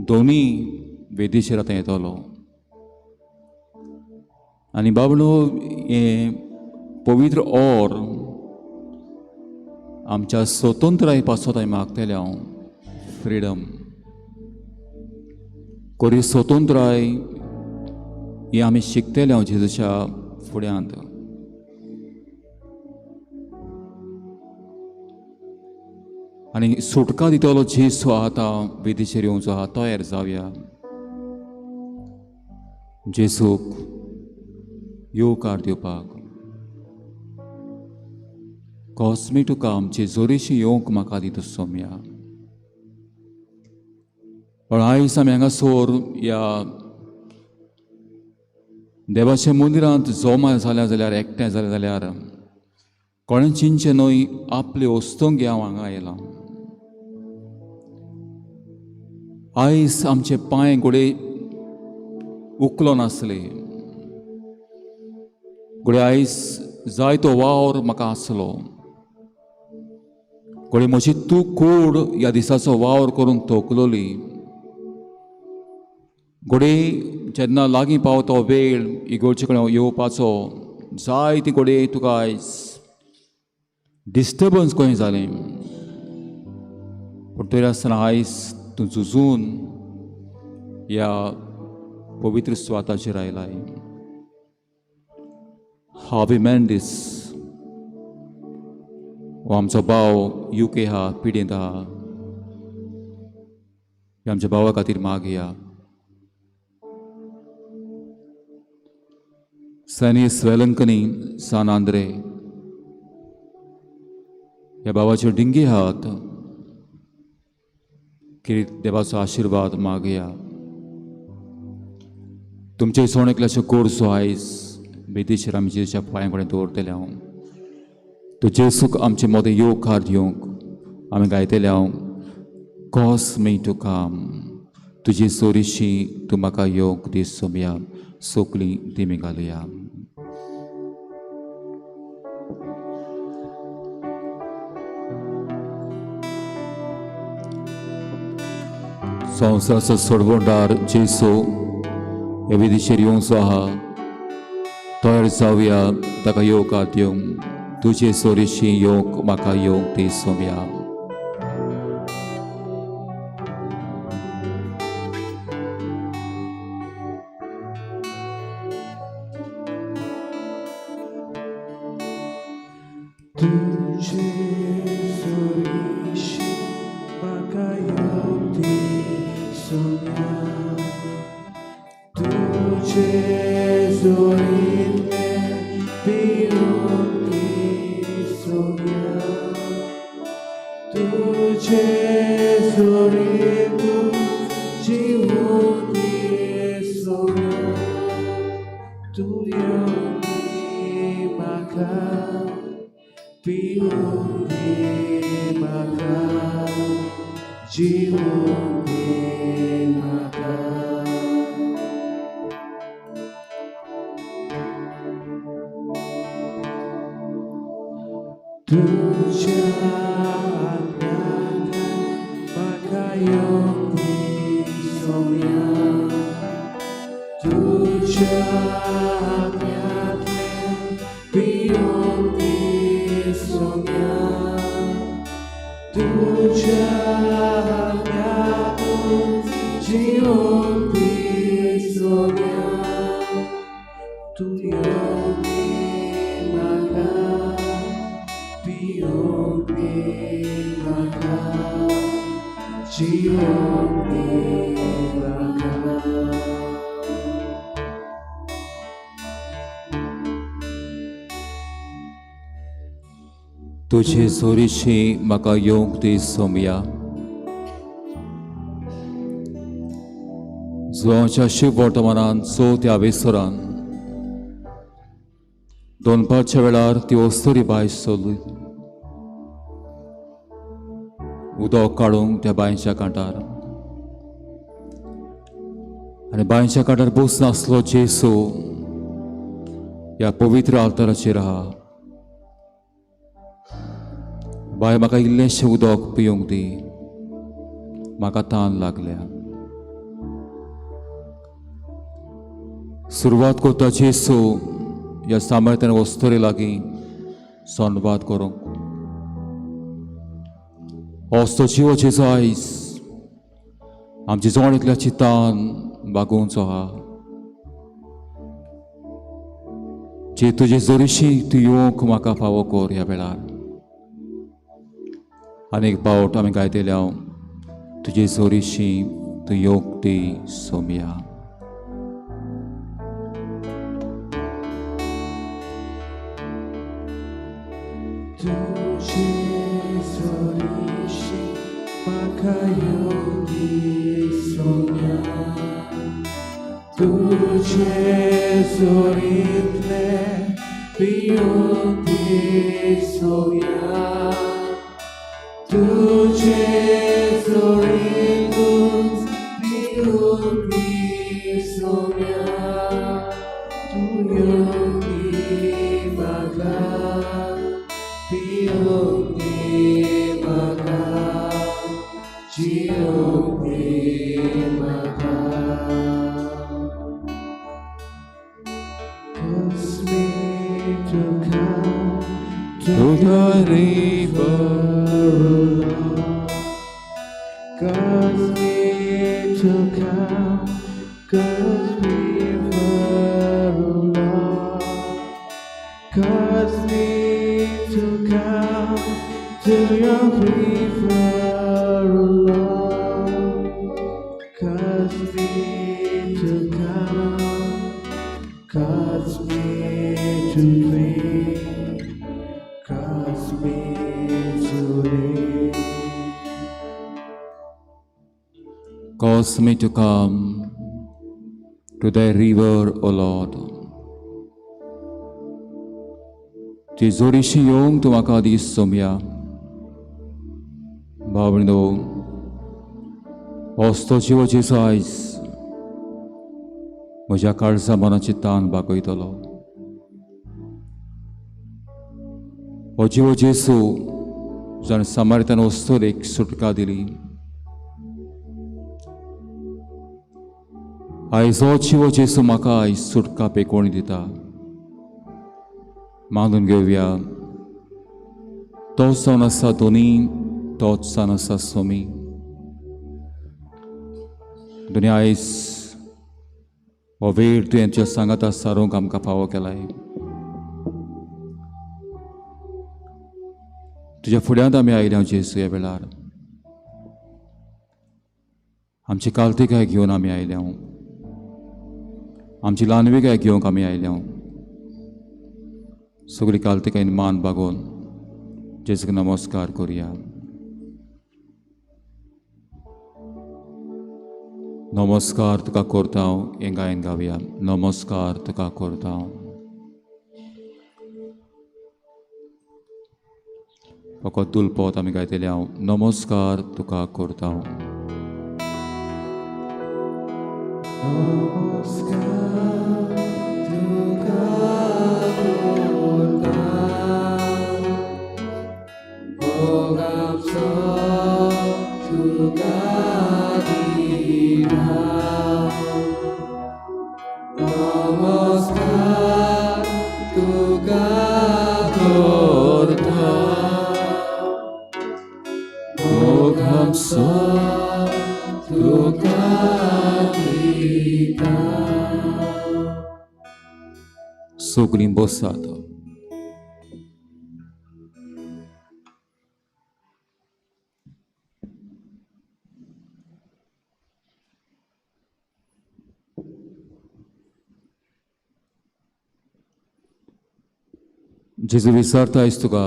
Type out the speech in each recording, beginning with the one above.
दोनी वेदीचेर आतां येतलो. आनी बाबलो हें पवित्र और आमच्या स्वतंत्राय पासत हांवें मागतलें हांव फ्रिडम कोरी स्वतंत्राय ही आमी शिकतले हांव जेजूच्या फुड्यांत. आनी सुटका दितलो जेजू आतां वेदीचेर येवचो आहा, तयार जावया. जेजूक येवकार दिवपाक कॉज मी टू कम, जेजोरीशी येवंक म्हाका दिता सोम्या. पण आयज आमी हांगासर ह्या देवाच्या मंदिरांत जमा जाल्या जाल्यार, एकठांय जालें जाल्यार कोणें चिंतचें न्हय आपले वस्तूंक हांव हांगा आयलां. आयज आमचे पांय घोडे उखलो नासले, घोडे आयज जायतो वावर म्हाका आसलो, घोडे म्हजी तूं कूड ह्या दिसाचो वावर करूंक तोखलोली. घोडे जेन्ना लागीं पावतो वेळ इगोर्चे कडेन येवपाचो, जायती घोडे तुका आयज डिस्टर्बन्स कशें जालें, पूण तरी आसतना आयज तूं झुजून ह्या पवित्र स्वाताचेर आयलाय. हावी मेंडीस हो आमचो भाव युके आहा, पिडेंत आहा, आमच्या भावा खातीर मागया. सनी वेलंकनी सान आंद्रे ह्या भावाच्यो डिंगी हात किरीट देवाचो आशिर्वाद मागया. तुमचे सोण एकल्याच्यो गोडसो आयज बेदीचेर आमी जेजूच्या पांयां कडेन दवरतले हांव. तो जेजूक आमचे मदें येवकार दिवंक आमी गायतले हांव कॉज मी टू कम, तुजी सोरीशी तूं म्हाका येवंक दी सोमया. सोकली दिमी घालुया. संवसाराचो सोडवणदार जेसू हे विधीचेर येवचो आहा, तयार जावया ताका येवकार दिवंक. तुजे सोरीशी येवंक म्हाका येवंक दी सोमया. तुझे सोरीशी म्हाका येवंक दी सोम्या, तुझे जोरींतलें पिवंक दी सोम्या, तुझे जोरींतूं जिवंक दी सोम्या, तूं येवंक दी म्हाका, पिवंक दी म्हाका, जिवंक दी म्हाका. तुज्या आज्ञांतल्यान म्हाका येवंक दी सोम्या, तुज्या आज्ञांतल्यान पिवंक दी सोम्या, तुज्या आज्ञांतून जिवंक दी सोम्या, तूं येवंक दी म्हाका, पिवंक दी म्हाका, जिवंक दी म्हाका. तुझे सोरीशी म्हाका येवंक दी सोमया. जुवांच्या शिव वर्तमानान चवथ्या वेसरान दोनपारच्या वेळार ती अस्तुरी बाय सोडली उदक काडूंक त्या बांयच्या कांठार, आनी बांयच्या कांठार बसून आसलो जेसू ह्या पवित्र आल्ताराचेर आहा. बाय म्हाका इल्लेंशें उदक पिवंक दी, म्हाका तान लागल्या. सुरवात करता जेसू ह्या सामर्थ्यान वस्तुरे लागीं संवाद करूंक. होच जिवो जेजू आयज आमची जण एकल्याची तान बागोवचो आहा. जे तुजे जोरीशी तूं येवंक म्हाका फावो कर ह्या वेळार. आनी एक पावट आमी गायतले हांव तुजे जोरीशी तूं येवंक ती सोमया. तुझे जोरीशी म्हाका येवंक दी सोम्या, तुझे जोरींतले पिवंक दी सोम्या, तुझे जोरींतूच पिवंक दी सोम्या, तूं येवंक दी म्हाका, पिवंक दी म्हाका, जिवंक दी म्हाका. Cause me to come To the river, Lord. Cause me to come, cause river, Lord. Cause me to come to your river, Lord. Cause me to come, cause me to drink, cause me to live. Cause me to come to thy river, O Lord. ती जोरीशी येवंक तूं म्हाका दीस सोमया. भावणो होच जिवो जेजू आयज म्हज्या काळजा मनाची तान भागयतलो. हो जिवो जेजू जाणें सामारितान वस्तुरेक सुटका दिली, आयज हो जिवो जेजू म्हाका आयज सुटका पेकोवणी दिता. मानून घेवया तोच जावन आसा दोनी, तोच जावन आसा सोमी. दोनी आयज हो वेळ तुवें तुज्या सांगाता सारूंक आमकां फावो केलाय. तुज्या फुड्यांत आमी आयल्या जेजू ह्या वेळार. आमची कालतिकाय घेवन आमी आयल्या, आमची ल्हानविकाय घेवंक आमी आयल्या. सगळी कालतिकायन मान बागोवन जेजूक नमस्कार करुया. नमस्कार तुका करता हांव हें गायन गावया. नमस्कार तुका करता हांव. फकत दुलपोत आमी गायतले हांव नमस्कार तुका करता हांव. नमस्कार तुका करता, मोगाचो तुका दिता. नमस्कार तुका करता, मोगाचो तुका दिता. सगळीं बसात. जेजू विचारता आयज तुका,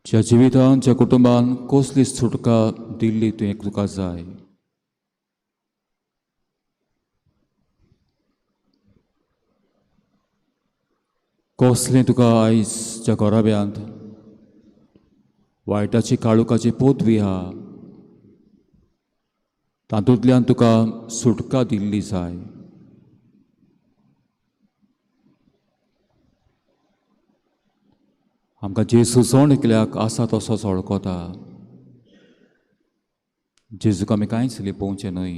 ज्या जिवितान ज्या कुटुंबान कसली सुटका दिल्ली तुवें तुका जाय. कसलें तुका आयज ज्या घराब्यांत वायटाची काळुकाची पोतवी आहा तातूंतल्यान तुका सुटका दिल्ली जाय. आमकां जेजू जण एकल्याक आसा तसोच वळखता. जेजूक आमी कांयच लिपोवचें न्हय.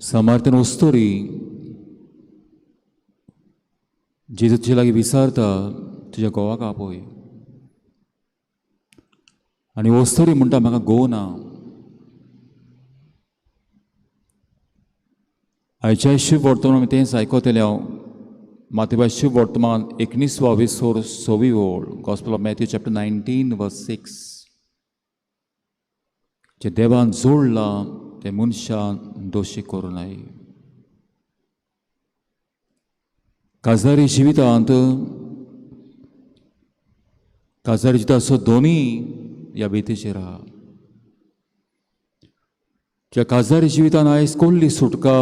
समार्थन वस्तोरी जेजू तुजे लागीं विचारता तुज्या घोवाक आपय आनी वस्तोरी म्हणटा म्हाका घोव ना. आयच्या शिव वर्तमान आमी तेंच आयकतले हांव. मातेबाय शिव वर्तमान एकुणीसवा विसोर सवी ओळ, gospel of Matthew chapter 19 verse 6. जे देवान जोडलां तें मनशान दोशी करूं नये. काजारी जिवितांत काजारी जिविताचो दोनी ह्या बेतीचेर आहा. ज्या काजारी जिवितान आयज कोल्ली सुटका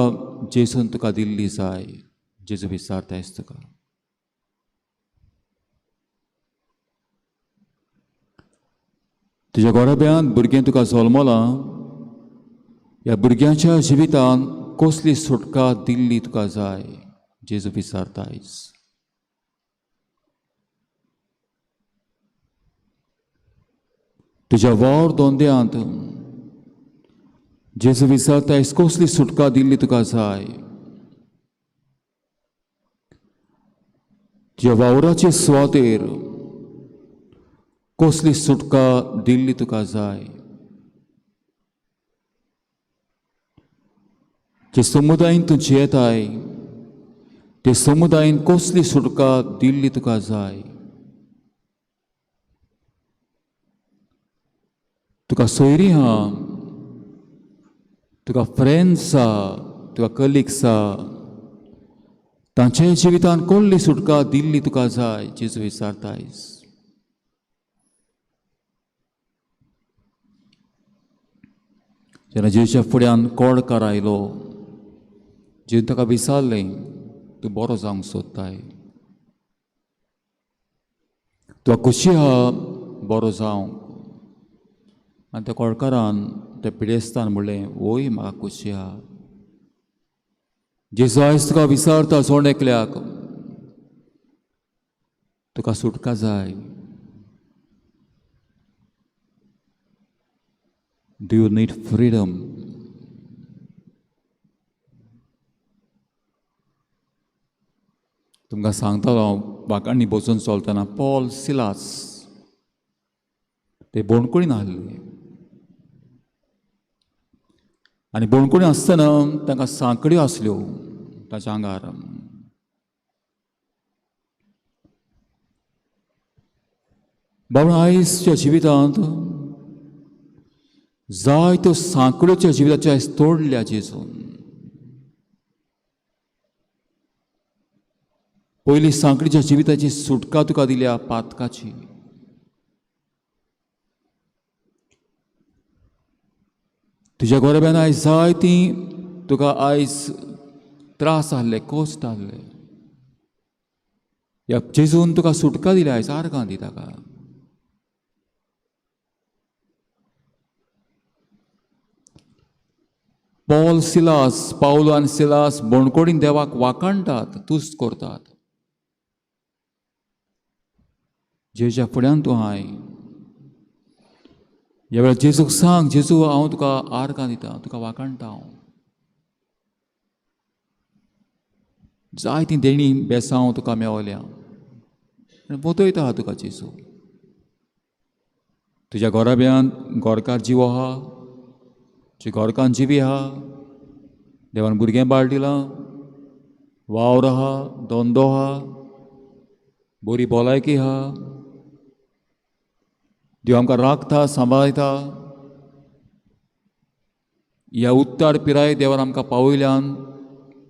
जेजून तुका दिल्ली जाय, जेजू विचारता आयज तुका. तुज्या गोराब्यांत भुरगें तुका जल्मलां, ह्या भुरग्यांच्या जिवितान कसली सुटका दिल्ली तुका जाय, जेजू विचारता आयज. तुज्या वावर धंद्यांत जेजू विचारता आयज कसली सुटका दिल्ली तुका जाय. तुज्या वावराचे सुवातेर कसली सुटका दिल्ली तुका जाय. जे समुदायन तूं जियेताय ते समुदायन कसली सुटका दिल्ली तुका जाय. तुका सोयरी आहा, तुका फ्रेंड्स आहा, तुका कलिग्स आहा, तांच्या जिवितान कसली सुटका दिल्ली तुका जाय, जेजू विचारता आयज. जेन्ना जेजूच्या फुड्यान कोडकार आयलो, जेजून ताका विचारलें, तूं बरो जावंक सोदताय, तुका खुशी आहा बरो जावंक? आनी त्या कोडकारान त्या पिडेस्तान म्हणलें, वय म्हाका खुशी आहा. जेजू आयज तुका विचारता जोण एकल्याक, तुका सुटका जाय. Do you need freedom? तुमकां सांगतालो हांव वाकांनी बसून चलतना पॉल सिलास ते बोणकुळीन आहले आनी बोणकुळीन आसतना तांकां सांकड्यो आसल्यो ताच्या आंगार. बाबा आयजच्या जिवितांत जायत्यो सांकड्योच्या जिविताच्यो आयज तोडल्या जेजून. पयली सांकडीच्या जिविताची सुटका तुका दिल्या पातकाची. तुज्या गोरब्यान आयज जायती तुका आयज त्रास आहले, कश्ट आहले, ह्या जेजून तुका सुटका दिल्या आयज, आर्गां दी ताका. पॉल सिलास, पावलो आनी सिलास बोणकोडीन देवाक वाखाणटात, तुस्त करतात. जेजूच्या फुड्यान तूं हाय ह्या वेळार जेजूक सांग, जेजू हांव तुका आर्गां दिता, तुका वाखाणटा हांव. जायतीं देणीं बेसांव तुका मेवल्या आनी पोतयता तुका जेजू. तुज्या घोराब्यांत गोरकार जिवो आहा, तुजी गोरकान जिवी आहा, देवान भुरगें बाळ दिलां, वावर आहा, धंदो आहा, बरी भलायकी आहा, देव आमकां राखता, सांबाळटा. ह्या उत्तर पिराय देवान आमकां पावयल्यान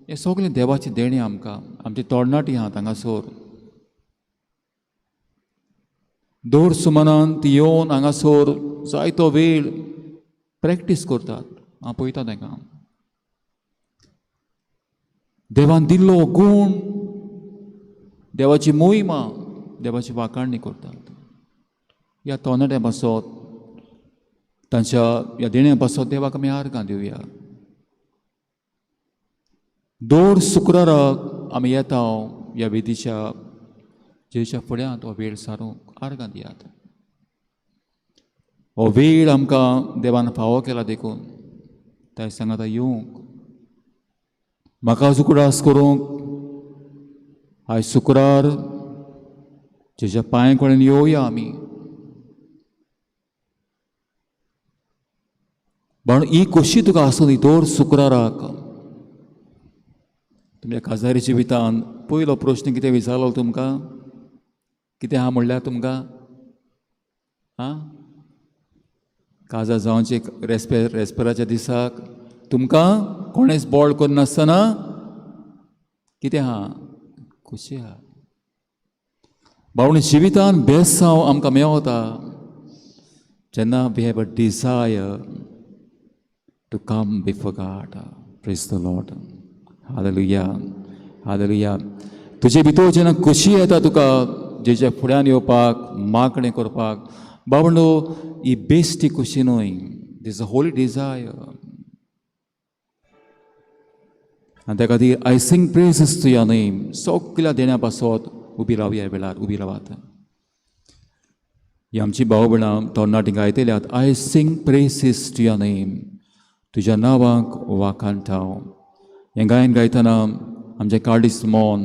हें सगळें देवाचें देणें आमकां. आमची तरणाटी आहा हांगासर दर सुमानान ती येवन हांगासर जायतो वेळ प्रॅक्टीस करतात. हांव पळयता तांकां. देवान दिल्लो गूण, देवाची मोहिमा, देवाची वाखाणणी करतात. ह्या तरणाट्यां पासत, तांच्या ह्या देण्या पासत देवाक आमी आर्गां दिवया. दर शुक्राराक आमी येता ह्या वेदीच्या जेच्या फुड्यांत हो वेळ सारूंक आर्गां दियात. हो वेळ आमकां देवान फावो केला देखून ताच्या सांगाता येवंक. म्हाका उगडास करूंक आयज शुक्रार जेच्या पांय कडेन येवया आमी. पण ही खोशी तुका आसूं दी दर शुक्राराक. तुमच्या काजारी जिवितान पयलो प्रश्न कितें विचारलो तुमकां? कितें आहा म्हणल्यार तुमकां? आं, काजार जावचे रेस्पेराच्या दिसाक तुमकां कोणेच बोळ करनासतना कितें आहा? खोशी आहा. बावणे जिवितान बेसांव आमकां मेवता जेन्ना we have a desire to come before God. Praise the Lord. Hallelujah, hallelujah. तुजे भितर जेन्ना खोशी येता तुका जेच्या फुड्यान येवपाक, मागणें करपाक, बाबंडो ही बेश्टी खोशी न्हय, this a Holi Dzire. आनी त्या खातीर I sing praises to your name. सगल्या देण्या पासत उबी रावया, वेळार उबी रावात. ही आमची भाव भयणां तरणाटीं गायतल्यात I sing praises to your name, तुज्या नांवाक वाखाणटा. हें गायन गायतना आमचें काळीज मन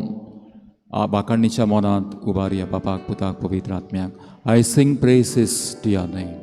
वाखाणीच्या मनांत उबारया बापाक, पुताक, पवित्र आत्म्याक. I sing praises to your name.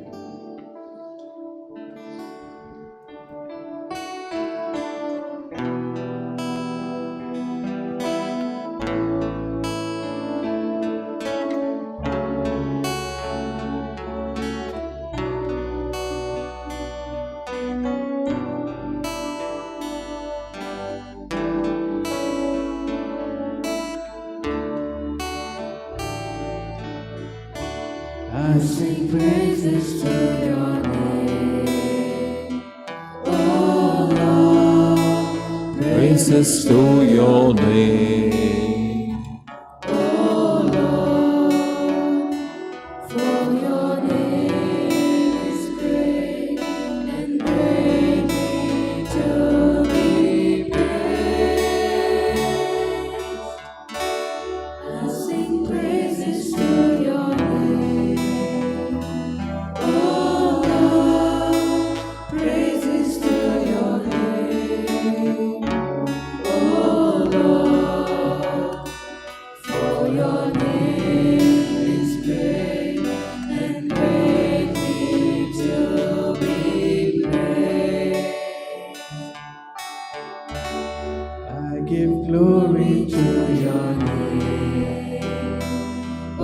I sing praises to your name, O Lord. Praises to your name. O Lord, for your name is great and greatly to be praised. I sing praises to your name, O Lord, praises to your name, O Lord, for your name is great and greatly to be praised. I give glory to your name, O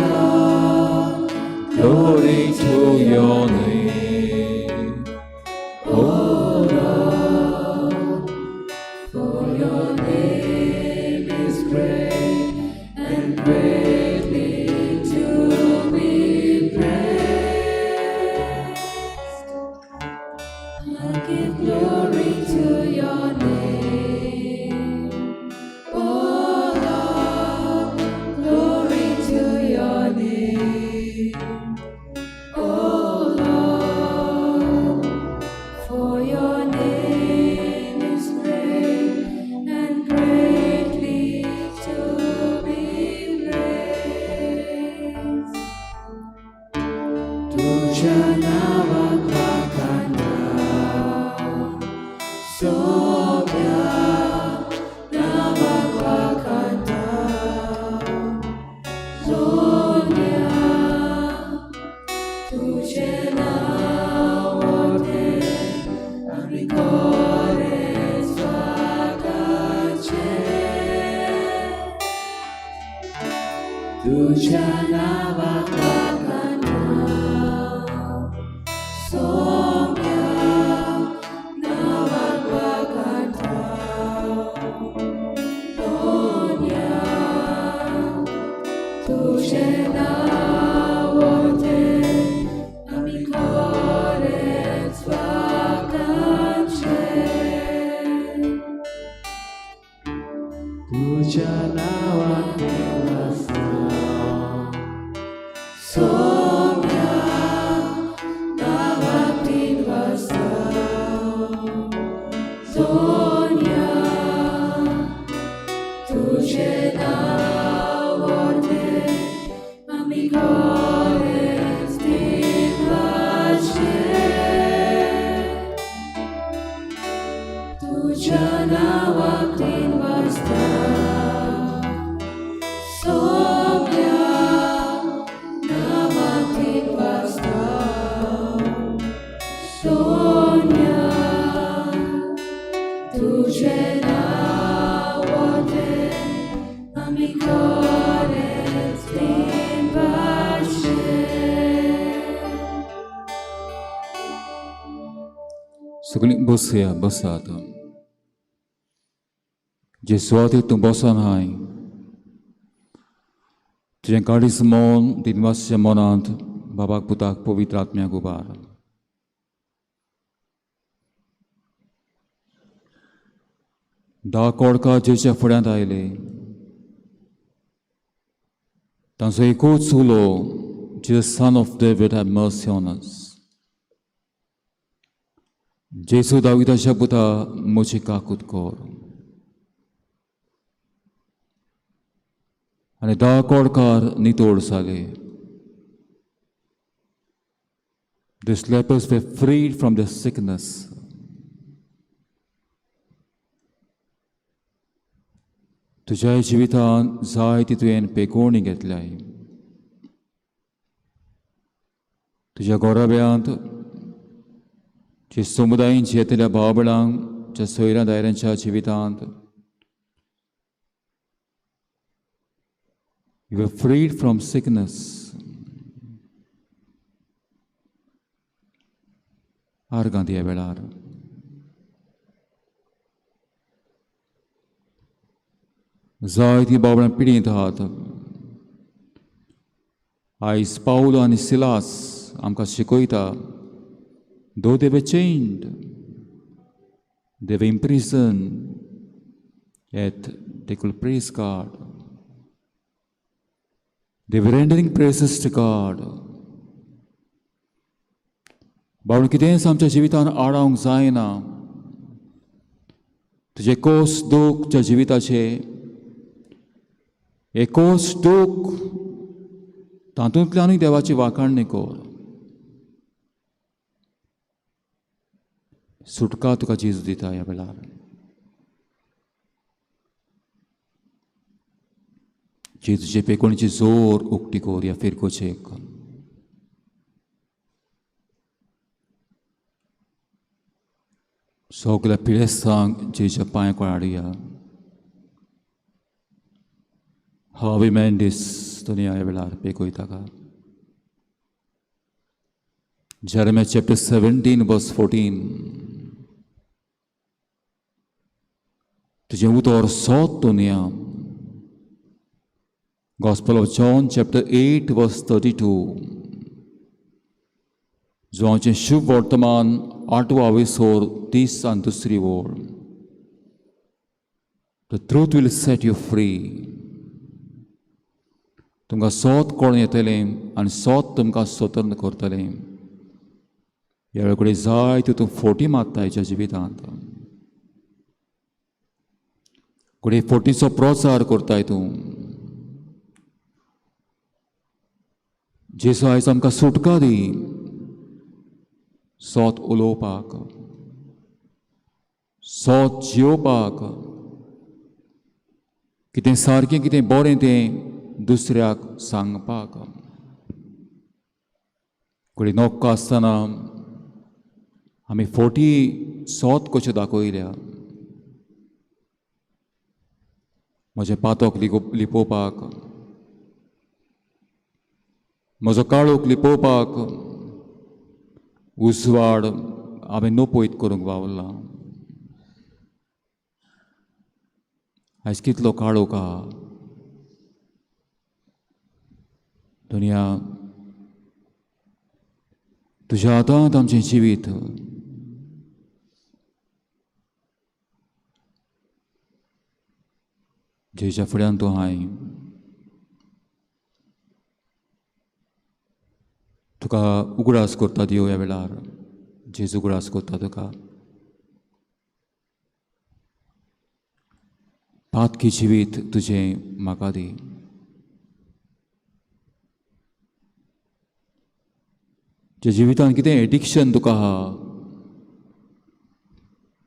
Lord, Glory to your name. O Lord, for your name is great and greatly to be praised. I give glory to your name, O Lord, glory to your name, O Lord, for your name is great and greatly to be praised. तुझ्या नावाक वाखाणता, सोब्या नावाक वाखाणता, सोन्या तुझे नाव मोठें आमी कोरेंच वाखाणचें. तुझ्या नावाक वाखाणता, सोम्या नावाक वाखाणता, सोन्या तुझे नाव मोठें आमी कोरेंच वाखाणचें. तुझ्या नावाक देवासता, सगळीं बसया, बसात. जे सुवातेर तूं बसन हाय तुजें काडीस मन दिनवासच्या मनांत बाबाक पुताक पवित्र आत्म्याक उबार. 10 कोडका जेच्या फुड्यांत आयले, तांचो एकूच उलो, Jesus, son of David, have mercy on us. जेजू दाविदाच्या पुता म्हजी काकूत कर. आनी 10 कोडकार नितोड जाले. These lepers were freed from their sickness. तुज्या जिवितांत जाय ती तुवें पेकोवणी घेतल्याय. तुज्या गोराब्यांत जे समुदायीन जियेतल्या भाव भयणांक ज्या सोयऱ्या दायऱ्यांच्या जिवितांत you were freed from sickness. आर्गां ह्या वेळार. जायतीं बाबडां पिडींत आहात. आयज पावलो आनी सिलास आमकां शिकयता, though they were chained, they were imprisoned, yet they could praise God. They were rendering praises to God. बाबा कितेंच आमच्या जिवितान आडावंक जायना. तुजें कोस दूख तुज्या जिविताचें, एकोस दूख तातूंतल्यानूय देवाची वाखाणणी कर. सुटका तुका जेजू दिता ह्या वेळार. जेजूचे पेकोणीची जोर उक्ती कर ह्या फिरकोचेक. सगल्या पिडेस्तांक जेजूच्या पांय हाडुया. हावी मेंडीस तुनी ह्या वेळार पेकोयता का. Jeremiah chapter 17 verse 14. तुजें उतर सोद दुनिया. Gospel of John chapter 8 verse 32. जुवांचें शुभ वर्तमान 8वो आवेसोर 30 आनी दुसरी ओळ. The truth will set you free. तुमकां सोद कळून येतलें आनी सोद तुमकां स्वतंत्र करतलें. ह्या वेळ कडेन जाय त्यो तूं फोटी मारता हेच्या जिवितांत. घडये फोटीचो प्रचार करताय तूं. जेजू आयज आमकां सुटका दी सोद उलोवपाक, सोद जियोवपाक. कितें सारकें कितें बरें तें दुसऱ्याक सांगपाक. घडये नोक्को आसतना आमी फोटी सोद कश्यो दाखयल्या. म्हजें पातक लिपोवपाक, म्हजो काळोख लिपोवपाक उजवाड हांवें नपयत करूंक वावरला. आयज कितलो काळोख आहा दुनिया. तुज्या हातांत आमचें जिवीत. जेच्या फुड्यान तूं हाय, तुका उगडास करता देव ह्या वेळार. जेजू उगडास करता तुका. पातकी जिवीत तुजें म्हाका दी. तुज्या जिवितान कितें एडिक्शन तुका आहा.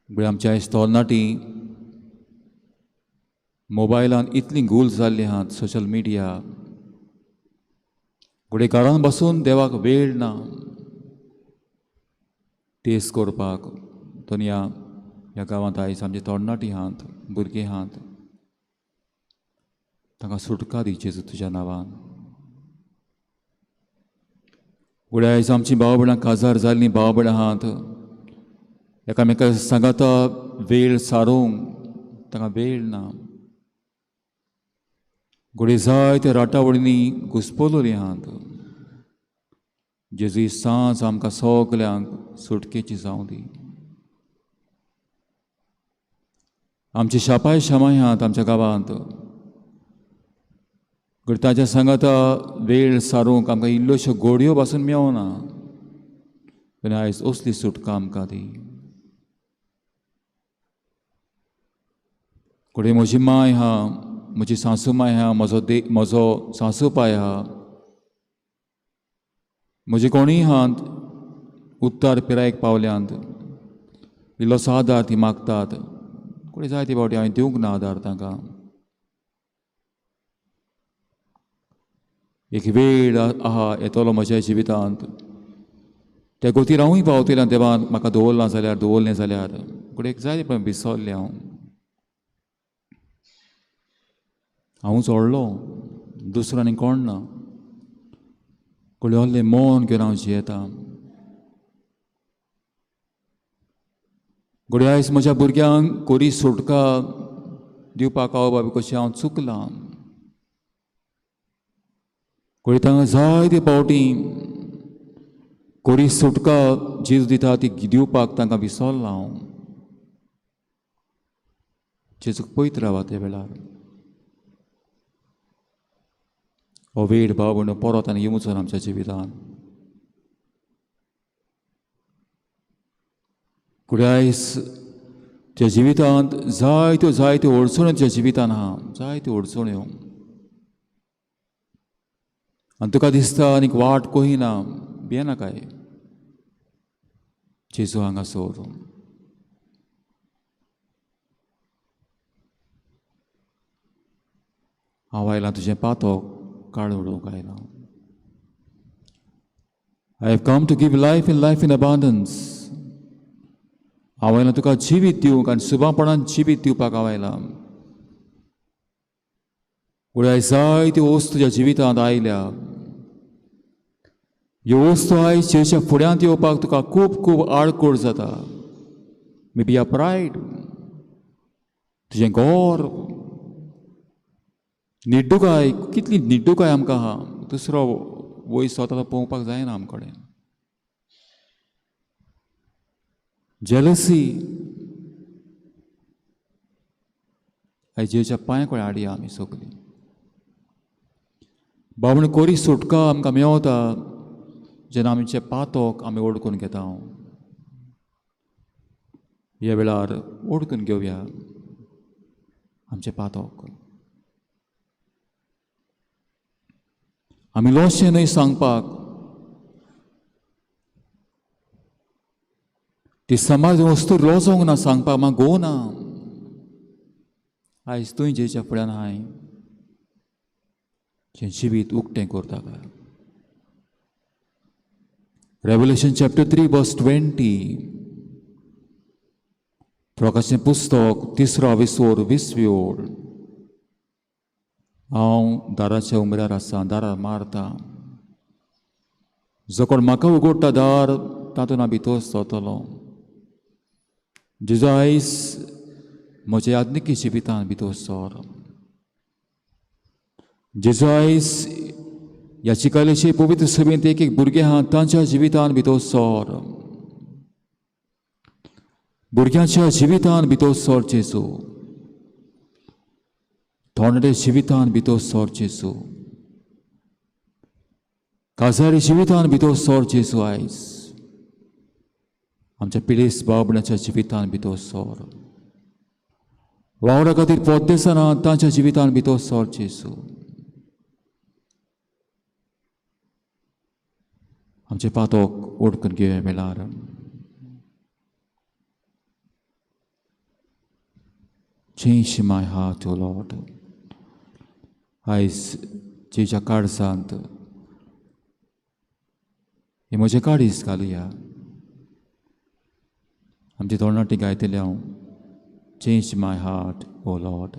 म्हळ्यार आमच्या आयज तरणाटी मोबायलान इतलीं गूल जाल्लीं आहात, सोशल मिडिया. घडये घरान बसून देवाक वेळ ना टेस्ट करपाक. दुनिया ह्या गांवांत आयज आमची तरणाटी आहात, भुरगीं आहात, तांकां सुटका दी जेजू तुज्या नांवान. घडये आयज आमची भाव भयणां काजार जाल्लीं भाव भयणां आहात, एकामेका सांगाता वेळ सारूंक तांकां वेळ ना. घडये जायत्या राटावळींनी घुस्पलोली आहात. जेजू ही सांज आमकां सगल्यांक सुटकेची जावं दी. आमची शापाय शामाय आहात आमच्या गांवांत. घडये ताच्या सांगाता वेळ सारूंक आमकां इल्ल्योश्यो गोडयो पासून मेवना, पूण आयज असली सुटका आमकां दी. घडये म्हजी माय आहा, म्हजी सासू माय आहा, म्हजो सासू पाय आहा, म्हजे कोणूय आहात उत्तर पिरायेक पावल्यांत, इल्लोसो आदार ती मागतात. घडये जायते फावटी हांवें दिवंक ना आदार तांकां. एक वेळ आहा येतलो म्हज्या जिवितांत, त्या गोतीर हांवूय पावतलें देवान म्हाका दवरलां जाल्यार, दवरलें जाल्यार. घडये जायते पण विसरलें हांव, हांवूच व्हडलो, दुसरो आनी कोण ना. घडये व्हडलें मन घेवन हांव जियेतां. घडये आयज म्हज्या भुरग्यांक कोरी सुटका दिवपाक हांव बाबा कशें हांव चुकलां. घडये तांकां जायते फावटी कोरी सुटका जेजू दिता ती दिवपाक तांकां विसरलां हांव. जेजूक पळयत रावा त्या वेळार. हो वेळ भाव भयणो परत आनी येवचो ना आमच्या जिवितांत. घडये आयज त्या जिवितांत जायत्यो जायत्यो अडचण्यो तुज्या जिवितांत आहा, जायत्यो अडचण्यो, आनी तुका दिसता आनीक वाट कोही ना. भियेनाकाय, जेजू हांगासर. हांव आयलां तुजें पातक काळ उडोवंक आयलां. I have come to give life in life in abundance. हांव आयलां तुका जिवीत दिवंक आनी सुबापणान जिवीत दिवपाक हांव आयलां. घडये जायत्यो वस्तू तुज्या जिवितांत आयल्या, ह्यो वस्तू आयज जेच्या फुड्यांत येवपाक तुका खूब खूब आडखळ जाता. मे बी अ प्रायड, तुजें घर, निड्डुकाय, कितली निड्डुकाय आमकां आहा. दुसरो वयर स्वता पळोवपाक जायना आमकडेन. जेलसी आयज जेच्या पांय कडेन हाडया आमी सगलीं. बाबण कोरी सुटका आमकां मेवता जेन्ना आमचें पातक आमी ओडकून घेता. ह्या वेळार ओडकून घेवया आमचें पातक. आमी लोशें न्हय सांगपाक, ती समाज वस्तू लोजोंक ना सांगपाक, म्हाका गो ना. आयज तूंय जेच्या फुड्यान हांवें जें जिवीत उक्तें करता काय. रेवलेशन चॅप्टर 3 वर्स 20, प्रकाशें पुस्तक 3 विसोर 20वी ओळ. हांव दाराच्या उमऱ्यार आसा, दारार मारता. जो कोण म्हाका उगडटा दार तातूंत हांव भितर सरतलो. जेजू आयज म्हज्या याज्ञिकी जिवितांत भितर सर. जेजू आयज ह्या चिकालेचे पवित्र सभेंत एक एक भुरगें आहा तांच्या जिवितांत भितर सर. भुरग्यांच्या जिवितांत भितर सर जेजू. थोंडे जिवितांत भितर सर जेजू. काजारी जिवितांत भितर सर जेजू. आयज आमच्या पिडेस्त भाव भयणाच्या जिवितांत भितर सर. वावरा खातीर पोद्देसाना तांच्या जिवितांत भितर सर जेजू. आमचें पातक ओडकून घेवया वेळार. Change my heart, O Lord. आयज जेच्या काळजांत हें म्हजें काळीज घालुया. आमची तोंडाटी गायतले हांव, Change my heart, O Lord.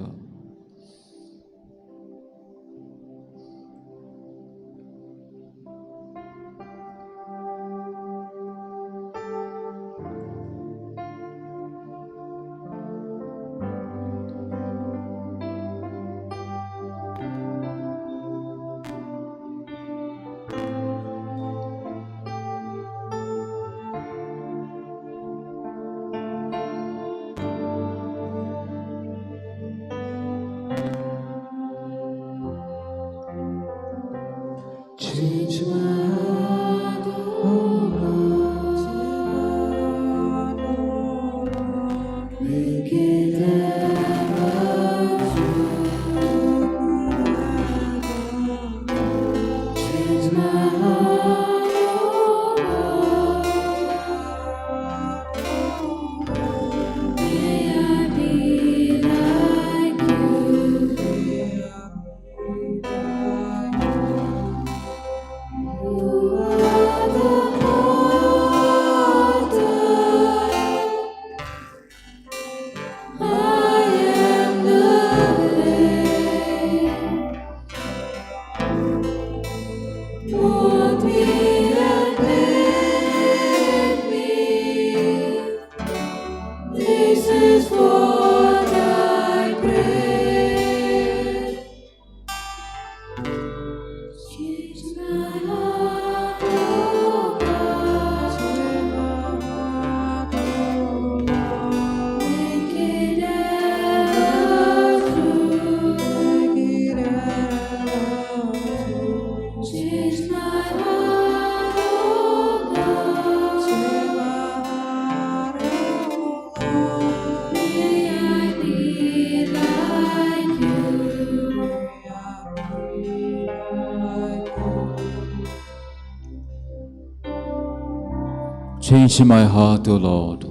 Change my heart, O Lord.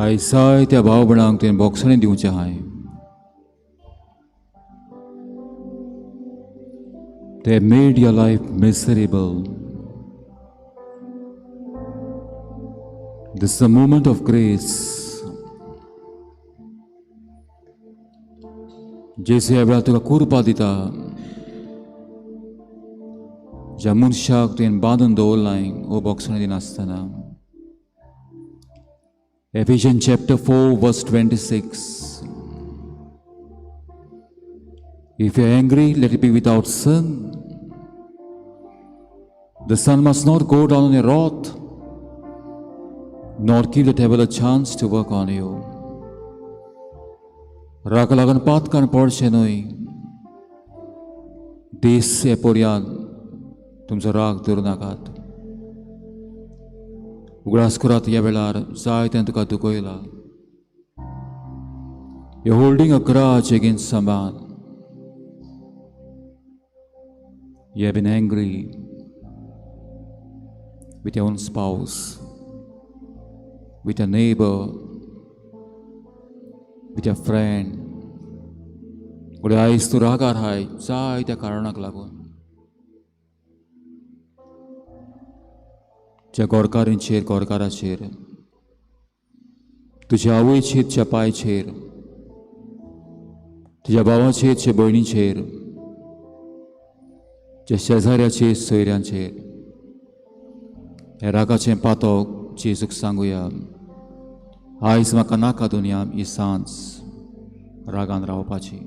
आयज जायत्या भाव भयणांक तुवें भोगसणें दिवचें आहाय. They have made your life miserable. This is a moment of grace. जेजू ह्या वेळार तुका कुरपा दिता. ज्या मनशाक तुवें बांदून दवरलाय ओ भोगसणें दिनासतना. Ephesians chapter 4 verse 26. If you are angry, let it be without sin. The sun must not go down on your wrath, nor give the devil a chance to work on you. रागा लागून पातकान पडचें न्हय. दीस हे पर्यांत तुमचो राग धरूं नाकात. उगडास करात ह्या वेळार जायत्यान तुका दुखयला. You holding a grudge against someone. You have been angry with your own spouse, with your neighbor, with your friend. घडये आयज तूं रागार आहाय जायत्या कारणाक लागून. ज्या गोरकारांचेर, गोरकाराचेर, तुज्या आवयचेर, तुज्या पायचेर, तुज्या भावाचेर, तुज्या भयणीचेर, तुज्या शेजाऱ्याचेर, सोयऱ्यांचेर ह्या रागाचें पातक जेजूक सांगुया. आयज म्हाका नाका दुनिया ही सांज रागान रावपाची.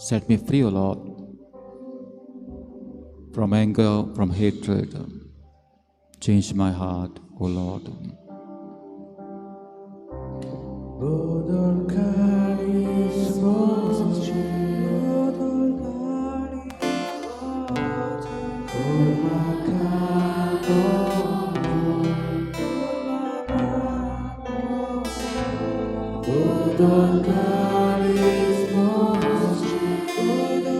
Set me free, O Lord, from anger, from hatred. Change my heart, O Lord. बदल काळीज म्हजें, कर म्हाका बरो. बदल काळीज म्हजें, बदल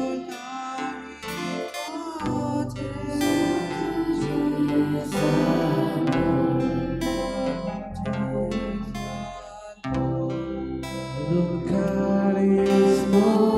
काळीज म्हजें,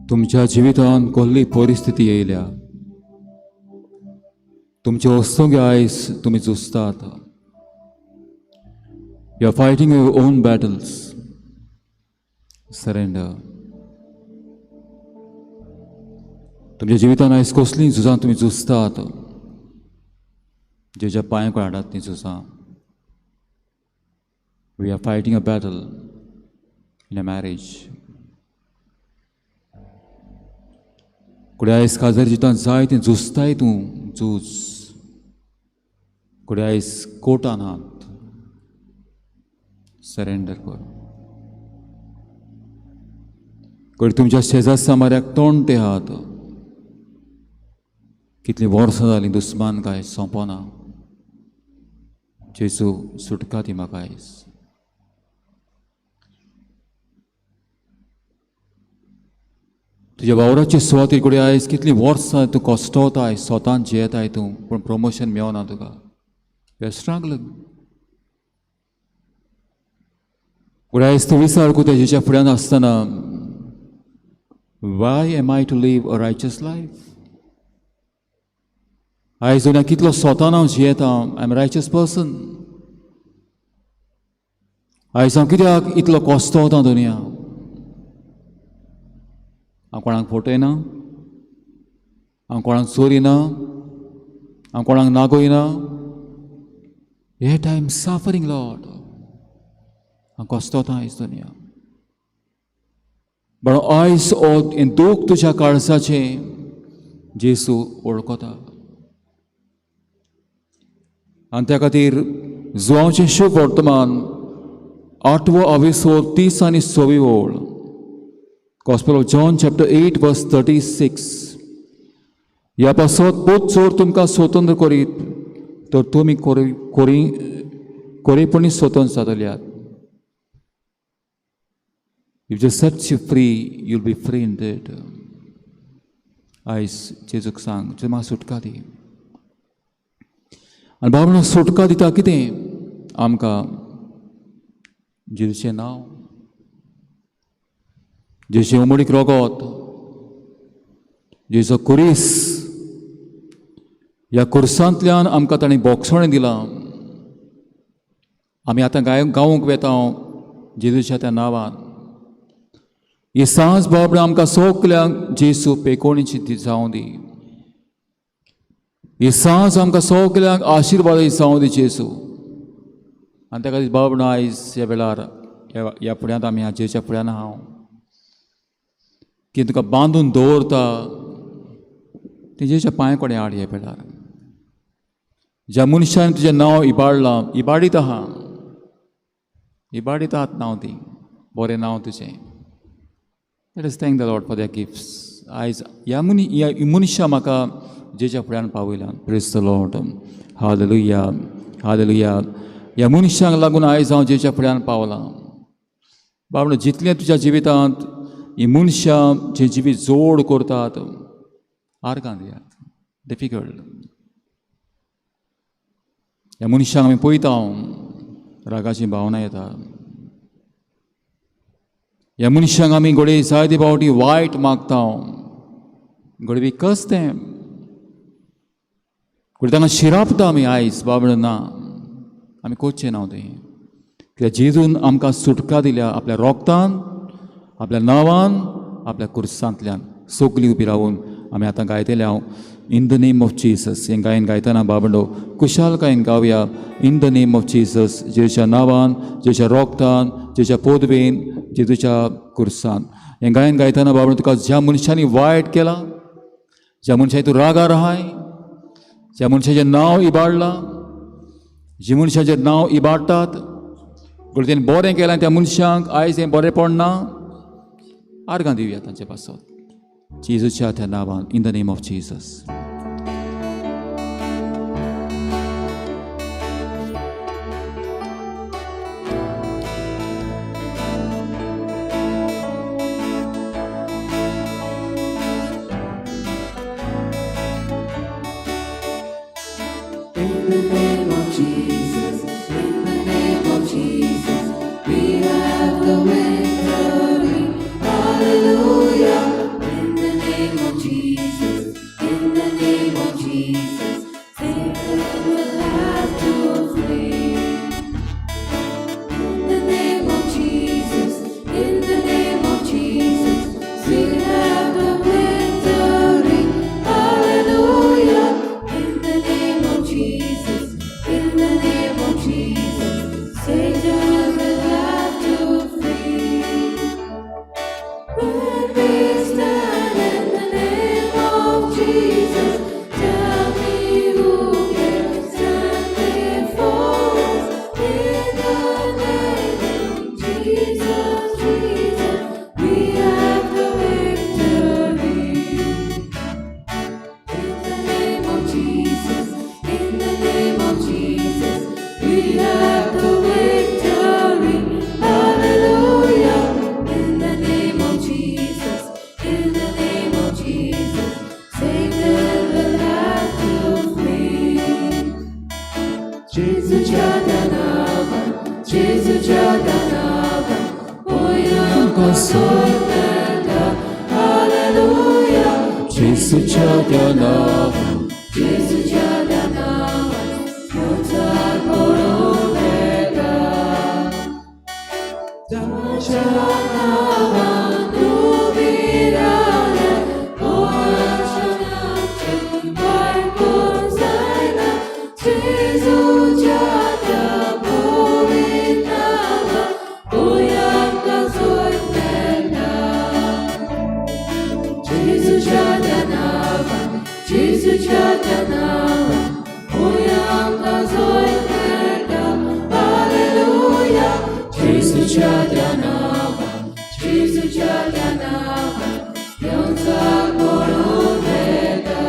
तुमच्या जिवितांत कसली परिस्थिती येयल्या, तुमचे वस्तूंक आयज तुमी झुजतात. You are fighting your own battles. Surrender. तुमच्या जिवितांत आयज कसलीं झुजां तुमी झुजतात, जेच्या पांयांक हाडात तीं झुजां. We are fighting a battle in a marriage. कुडे आयज काजार जिवितांत जाय तें झुजताय तूं झूज. कुडे आयज कोर्टान आहात, सरेंडर कर. घडये तुमच्या शेजार सामाऱ्याक तोंड ते आहात. कितलीं वर्सां जालीं दुस्मान काय सोंपना. जेजू सुटका दी म्हाका आयज. तुज्या वावराचे सुवातेर कडेन आयज कितलीं वर्सां तूं कश्टवताय, स्वतान जियेताय तूं, पूण प्रमोशन मेवना तुका. You are struggling. पूण आयज तूं विचार करता जेच्या फुड्यान आसतना, why am I to live a righteous life? आयज दुनिया कितलो स्वतान हांव जियेता, I am righteous person. आयज हांव कित्याक इतलो कश्टवता दुनिया? हांव कोणाक फटयना, हांव कोणाक चोरिना, हांव कोणाक नागयना. Yet I am suffering, Lord. हांव कश्टवता आयज दुनिया. बट आयज हो हें दूख तुज्या काळजाचें जेजू वळखता. आनी त्या खातीर जुवांवचें शुभ वर्तमान आठवो आविसोर 30 आनी सवी ओळ, Gospel of John chapter 8 verse 36. ह्या पासत पूत जर तुमकां स्वतंत्र करीत तर तुमी कोरी कोरी कोरेपणी स्वतंत्र जातल्यात. If Jesus sets you free, you'll be free indeed. आयज जेजूक सांग, जेजू म्हाका सुटका दी. आनी बाबा सुटका दिता कितें आमकां? जेजूचें नांव, जेजूचें उमळीक रोगोत, जेजूचो कुरीस. ह्या कुर्सांतल्यान आमकां ताणें बोगसणें दिलां. आमी आतां गाय गावूंक वेता जेजूच्या त्या नांवान. ही सांज बाबडा आमकां सगल्यांक जेजू पेकोणीची जावं दी. ही सांज आमकां सगल्यांक आशिर्वाद जावं दी जेजू. आनी त्या खातीर बाबडा आयज ह्या वेळार ह्या फुड्यांत आमी जेजूच्या फुड्यान हांव की तुका बांदून दवरता तें जेजूच्या पांय कडेन हाड. ह्या वेळार ज्या मनशान तुजें नांव इबाडलां, इबाडीत आहा, इबाडीत आहात नांव, ती बरें नांव तुजें. Let us thank the Lord for their gifts. आयज ह्या मनी ह्या मनशां म्हाका जेच्या फुड्यान पावयला. Praise the Lord. Hallelujah, hallelujah. ह्या मनशांक लागून आयज हांव जेच्या फुड्यान पावलां. बाबा, जितलें तुज्या जिवितांत ही मनशां जें जिवीत जोड करतात, आर्गां दियात. डिफिकल्ट ह्या मनशांक आमी पळयता, रागाची भावना येता. ह्या मनशांक आमी घडये जायते फावटी वायट मागता, घडये we curse them, घडये तांकां शिरापता आमी. आयज बाबड ना, आमी करचें ना तें, कित्याक जेजून आमकां सुटका दिल्या आपल्या रोगतान, आपल्या नांवान, आपल्या कुर्सांतल्यान. सगळीं उबी रावून आमी आतां गायतले हांव In the name of Jesus. हें गायन गायतना बाबंडो कुशालकायेन गावया, In the name of Jesus. जेजूच्या नांवान, जेजूच्या रोगतान, जेजूच्या पोदवेन, जेजूच्या कुर्सान. हें गायन गायतना बाबंडो तुका ज्या मनशांनी वायट केलां, ज्या मनशांनी तूं रागार आहाय, ज्या मनशाचें नांव इबाडलां, जी मनशाचें नांव इबाडटात, घडये तेणें बरें केलां त्या मनशांक, आयज हें बरें पडना, आर्गां दिवया तांचे पासत जेजूच्या त्या नांवान. In the name of Jesus. In the name of Jesus, in the name of Jesus, we have the victory. Hallelujah. In the name of Jesus, in the name of Jesus, Satan will have to flee. In the name of Jesus, in the name of Jesus, we have the victory. Hallelujah. In the name of Jesus, in the name जेजूच्या त्या नांवान. जेजूच्या त्या नांवान संवसार पळोवंक मेळटा. ताच्या नांवान उबी रावल्यार कोणाचें वायट कोण जायना. जेजूच्या त्या पवित्र नांवान भंयाक जैत मेळटा. जेजूच्या त्या नांवान, जेजूच्या त्या नांवान भंयाक जैत मेळटा. हालेलुया. जेजूच्या त्या नांवान, जेजूच्या त्या नांवान संवसार पळोवंक मेळटा.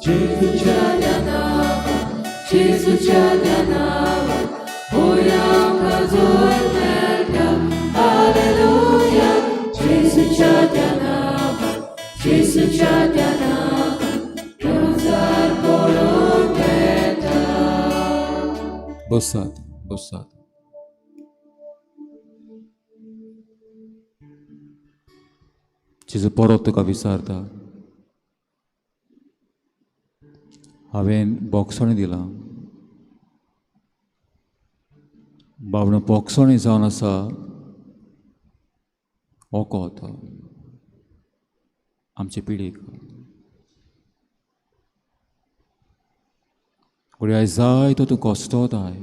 जेजूच्या त्या नांवान, जेजूच्या त्या नांवान भंयाक जैत मेळटा. हालेलुया. जेजूच्या त्या नांवान, जेजूच्या त्या नांवान संवसार पळोवंक मेळटा. बसात, बसात. जेजू परत तुका विचारता, हांवें बोगसणें दिलां बाबडो. बोगसणें जावन आसा वखद आमचे पिडीक. घडये आयज जाय तो तूं कश्टताय.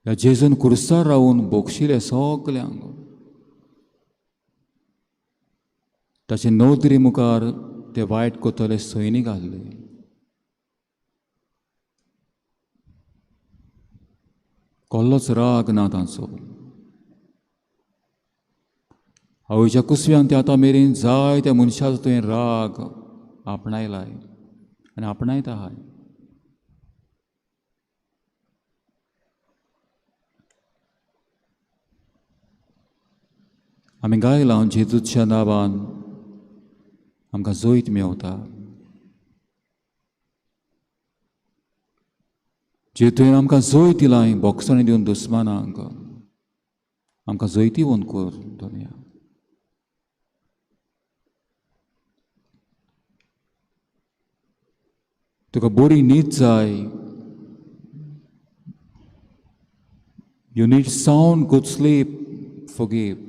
ह्या जेजून कुर्सार रावून बोगशिले सगल्यांक. ताचे नदरे मुखार ते वायट करतले सैनीक आहले. कसलोच राग ना तांचो. आवयच्या कुसव्यान ते आतां मेरेन जाय त्या मनशाचो तुवें राग आपणायलाय आनी आपणायत आहाय. आमी गायलां, जेजूच्या नांवान आमकां जैत मेवता. जे तुवें आमकां जैत दिलां बोगसणी दिवन दुस्मानांक, आमकां जैतिवंत कर धनया. तुका बरी न्हीद जाय. You need sound good sleep, forgive.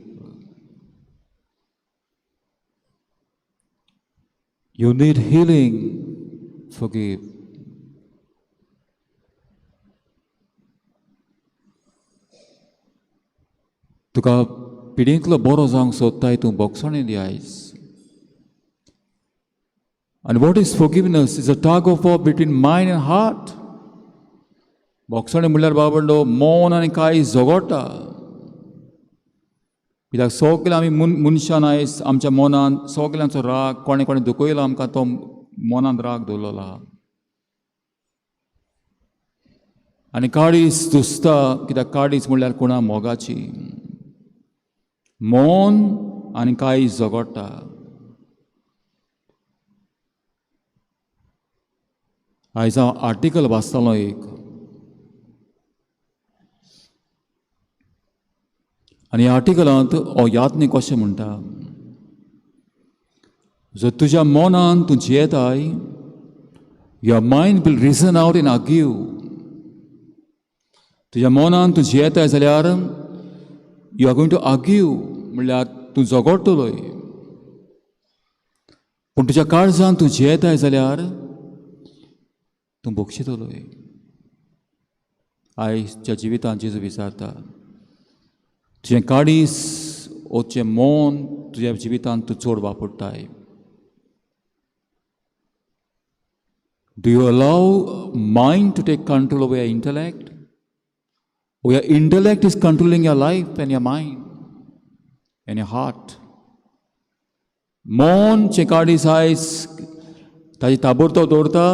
You need healing, forgive. तुका पिडींतलो बरो जावंक सोदताय, तूं बोगसणें दी आयज. And what is forgiveness? Is a tug of war between mind and heart. बोगसणें म्हणल्यार बाबडो मौन आनी काळीज झगडटा, कित्याक सगळे आमी मनशान आयज आमच्या मनान सगल्यांचो राग, कोणें कोणें दुखयलो आमकां, तो मनान राग दवरलेलो आहा. आनी काळीज दुसता, कित्याक काळीज म्हणल्यार कोणा मोगाची. मन आनी काळीज झगडटा. आयज हांव आर्टिकल वाचतालो एक आनी ह्या आर्टिकलांत हो याज्ञीक कशें म्हणटा, जर तुज्या मनान तूं जियेताय, your mind will reason out and argue. तुज्या मनान तूं जियेताय जाल्यार you are going to argue, म्हणल्यार तूं झगडटलोय. पूण तुज्या काळजान तूं जियेताय जाल्यार तूं बक्षितलोय. आयच्या जिवितांत जेजू विचारता, तुजें काळीज ओ तुजें मन तुज्या जिवितांत तूं चड वापरताय? Do you allow mind to take control over your intellect? Or your intellect is controlling your life and your mind and your heart? मन चें काळीज आयज ताजी ताबडतोब दवरता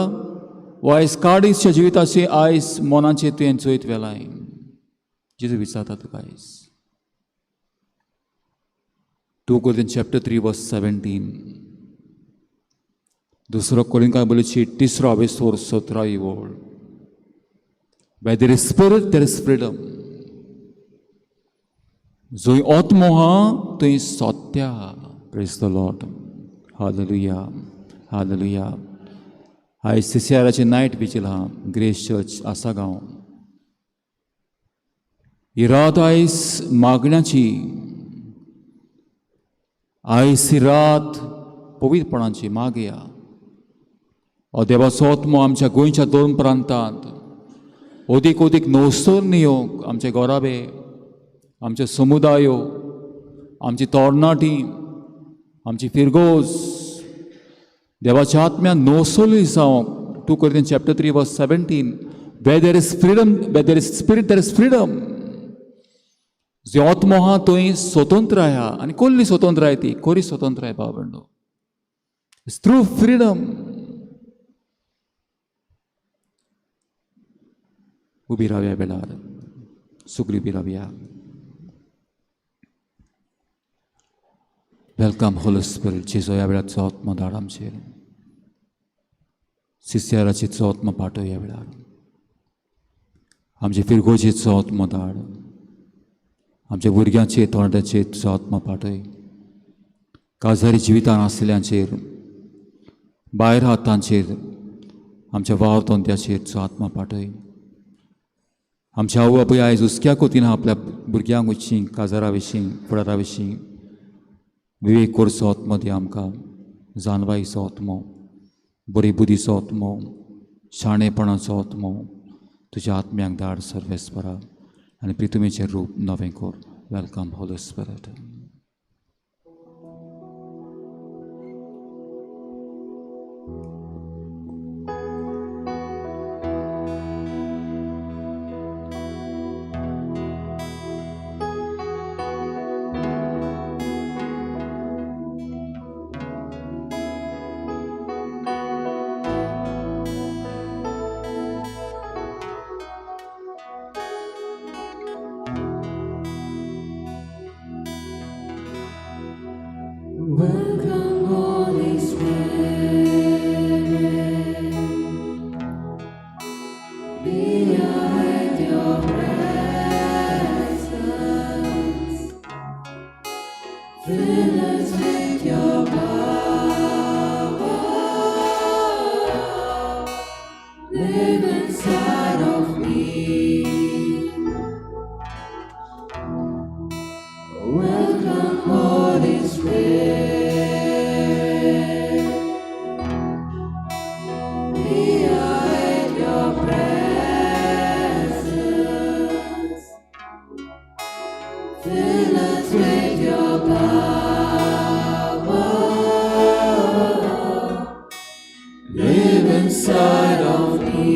वा आयज काळीजच्या जिविताची आयज मनाचें तुवें जैत व्हेलाय? जेजू विचारता तुका आयज. 2 Corinthians chapter 3 verse 17, दुसरो कोरिंथां बरयली तिसरो आवेसोर 17वी ओळ. Where there is spirit, there is freedom. जंय आत्मो आहा थंय सत्य आहा. Praise the Lord. Hallelujah, hallelujah. आयज सीसीआराचे नायट विजील आहा, ग्रेस चर्च आसागांव. ही रात आयज मागण्याची, आयज ही रात पवित्रपणाची. मागया हो देवाचो आत्मो आमच्या गोंयच्या दोन प्रांतांत अदीक अदीक नवसर येवंक, आमचे घराबे, आमचे समुदायो, आमची तरणाटी, आमची फिरगोज देवाच्या आत्म्यान नवसोली जावंक. 2 Corinthians chapter 3 verse 17, where there is freedom, where there is spirit there is freedom. जे आत्मो आहा थंय स्वतंत्राय आहा. आनी कसली स्वतंत्राय ती? खरी स्वतंत्राय भाव भयणो, it's true freedom. उबी रावया वेळार, सगळी उबी रावया. Welcome Holi spirit. जेजो, ह्या वेळार आत्मो धाड आमचेर. सिसियाराची आत्मो पाठव ह्या वेळार. आमचे फिरगोजेचो आत्मो धाड. आमच्या भुरग्यांचे, तरणाट्यांचेर तुजो आत्मो पाठय. काजारी जिवितान आसलेल्यांचेर, भायर आहात तांचेर, आमच्या वावर धंद्याचेर तुजो आत्मो पाठय. आमच्या आवय बापूय आयज हुस्क्या कोतीन आपल्या भुरग्यांक विशीं, काजारा विशीं, फुडारा विशीं, विवेक करचो आत्मो दी आमकां, जाणवायचो आत्मो, बरी बुद्धीचो आत्मो, शाणेपणाचो आत्मो तुज्या आत्म्याक धाड सर्वेस्परा आनी प्रितुमेचें रूप नवें कर. Welcome Holi spirit. Welcome, Holy Spirit. We are at your presence. Fill us with your power. Live inside of me. Welcome, Holy Spirit. We are at your presence. Fill us with your power. Live inside of me.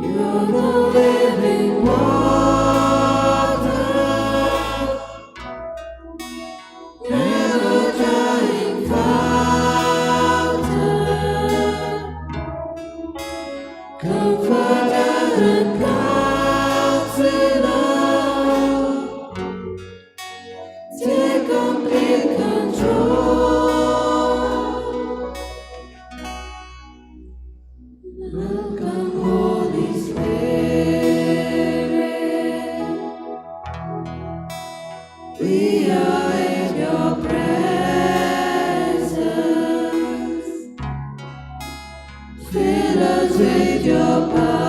You're the living water, never dying fountain, comforter and counselor. Take complete control. Welcome, Holy Spirit. We are in your presence. Fill us with your power.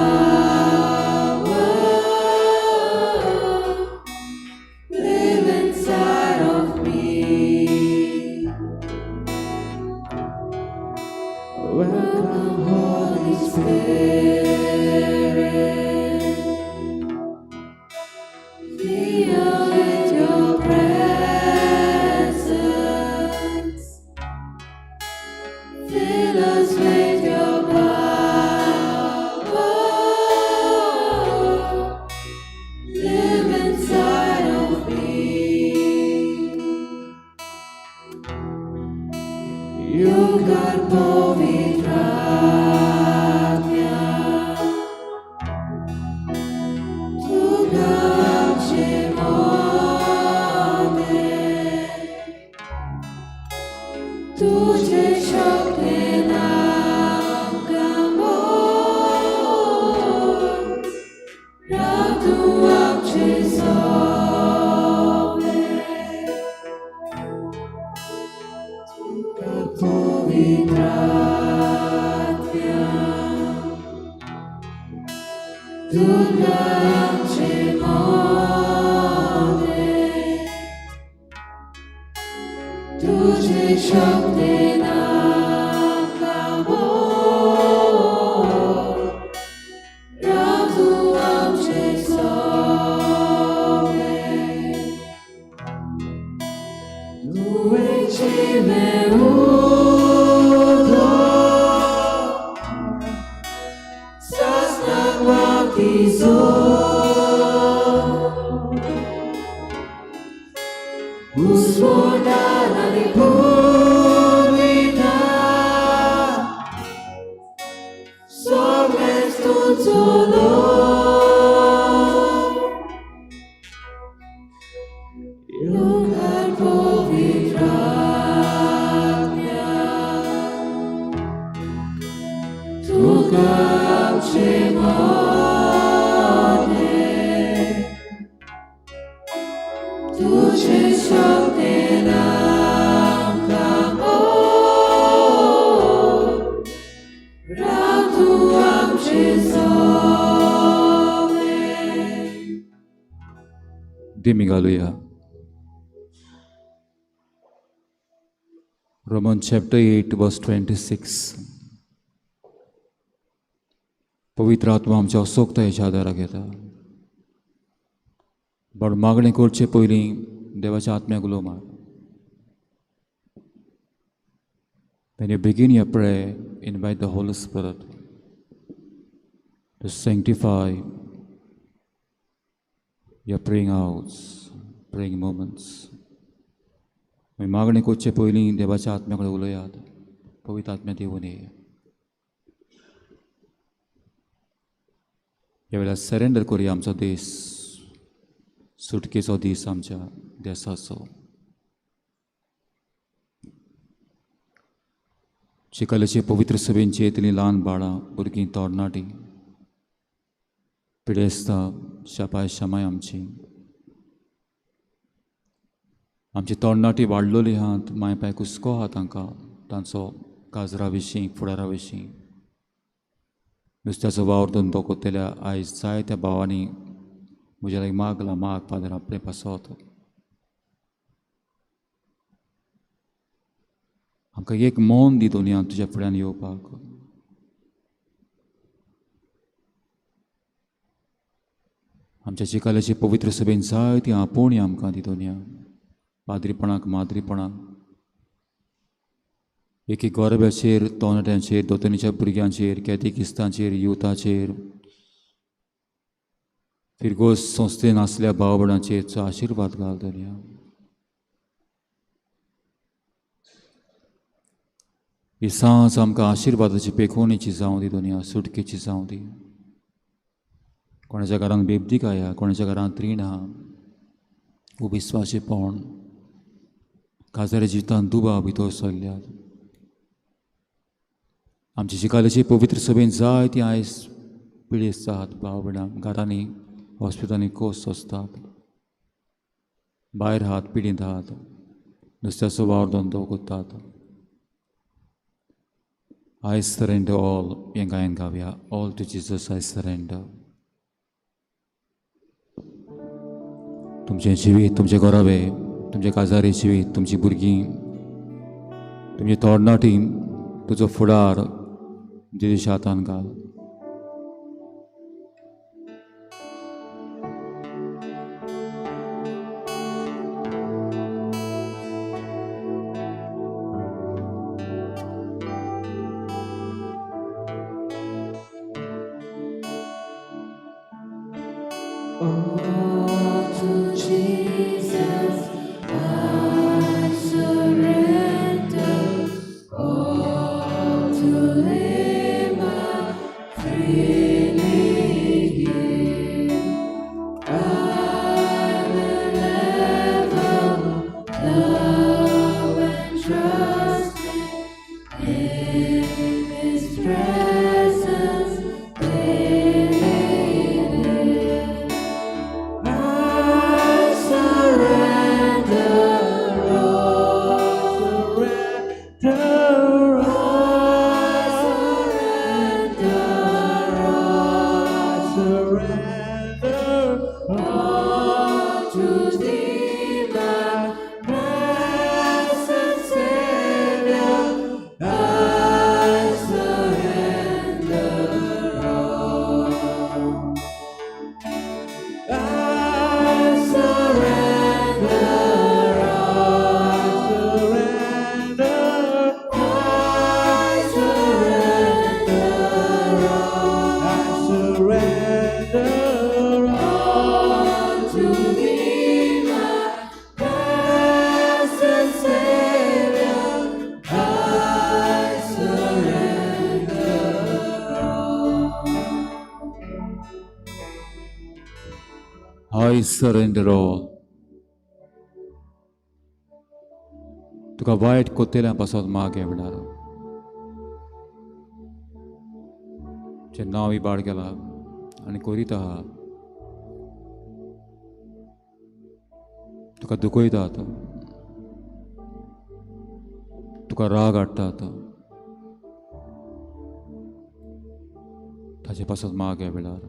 Live inside of me. Welcome, Holy Spirit. We are at your presence. Fill us with your power. Live inside of me. You got पवित्रात्म्या, तुका आमचे मोदें, तुजे शक्तेन आमकां भर. राव तूं आमचे सोबे तुका पवित्र आत्म्या तुका आमचे मोदे तुझे शक्तीन आमकां मोर राव तूं आमचे सोबे तुवें उदक सासणाक बाप्तिजो हुस्वोनान आनी पुर्विता सगळेंच तुजो लोक येवकार पवित्र आत्म्या तुका आमचे मोदे तुझे शक्तीन आमकां मोर राव तूं आमचे सोबे दिमी घालुया. Roman chapter 8 verse 26. पवित्र आत्मा आमच्या असोक्तायेच्या आदाराक येता. बट मागणें करचे पयलीं देवाच्या आत्म्याक उलो मार. When you begin your prayer, invite the Holy Spirit to sanctify your praying hours, praying moments. मागीर मागणें करचे पयलीं देवाच्या आत्म्या कडेन उलयात. पवित्र आत्म्या देवून ये. ह्या वेळार सरेंडर करुया आमचो देश, सुटकेचो दीस आमच्या देसाचो. चिखलाचे पवित्र सभेंची येतलीं ल्हान बाळां, भुरगीं, तरणाटीं, पिडेस्तां, शापाय शमाय आमची. आमची तरणाटी वाडलोली आहात, माय पाय कुसको आहा तांकां, तांचो काजरा विशीं, फुडारा विशीं. नुस्त्याचो वावर धंदो करतल्या आयज जायत्या भावांनी म्हज्या लागीं मागलां, माग फादर आपलें पासत. आमकां एक मन दी दोनया तुज्या फुड्यान येवपाक. आमच्या चिकाल्याचे पवित्र सभेन जायती आपोवणी आमकां दी दोनया, पाद्रीपणाक, माद्रीपणाक, एक एक गोरब्याचेर, तरणाट्यांचेर, दोतोनीच्या भुरग्यांचेर, कॅथेकिस्तांचेर, युथाचेर, फिरगोज संस्थेन आसल्या भाव भयणांचेर आशिर्वाद घाल दोनया. ही सांज आमकां आशिर्वादाची, पेखोवणेची जावं दी दोनया, सुटकेची जावं दी. कोणाच्या घरांत बेबदीक आया, कोणाच्या घरांत रीण आहा, उविस्वाशीपण, काजारी जिवितांत दुबाव भितर सरल्यात. आमची शिकाल्याची पवित्र सभेन जायती आयज पिडेस्त आहात भाव भयणां, घरांनी, हॉस्पिटलांनी कोस सोंसतात, भायर आहात, पिडींत आहात, नुस्त्याचो वावर धंदो करतात. I surrender all हें गायन गावया. All to Jesus I surrender. तुमचें जिवीत, तुमचें घराबे, तुमचें काजारी जिवीत, तुमची भुरगीं, तुमची तरणाटी, तुजो फुडार जेजूच्या हातान घाल. All to Jesus I surrender. All to Him I freely give. I will ever love and trust Him in His presence daily live. Surrender all To thee, my blessed Savior, I surrender all. I Surrender all. surrender, I surrender all. I surrender all. To thee, my blessed Savior, I surrender all. I surrender all. तुका वायट कोतेल्या पासत माग ह्या वेळार जें नांव इबाड केला आनी करीत आहा, तुका दुखयतात, तुका राग हाडटात, ताचे पासत माग ह्या वेळार.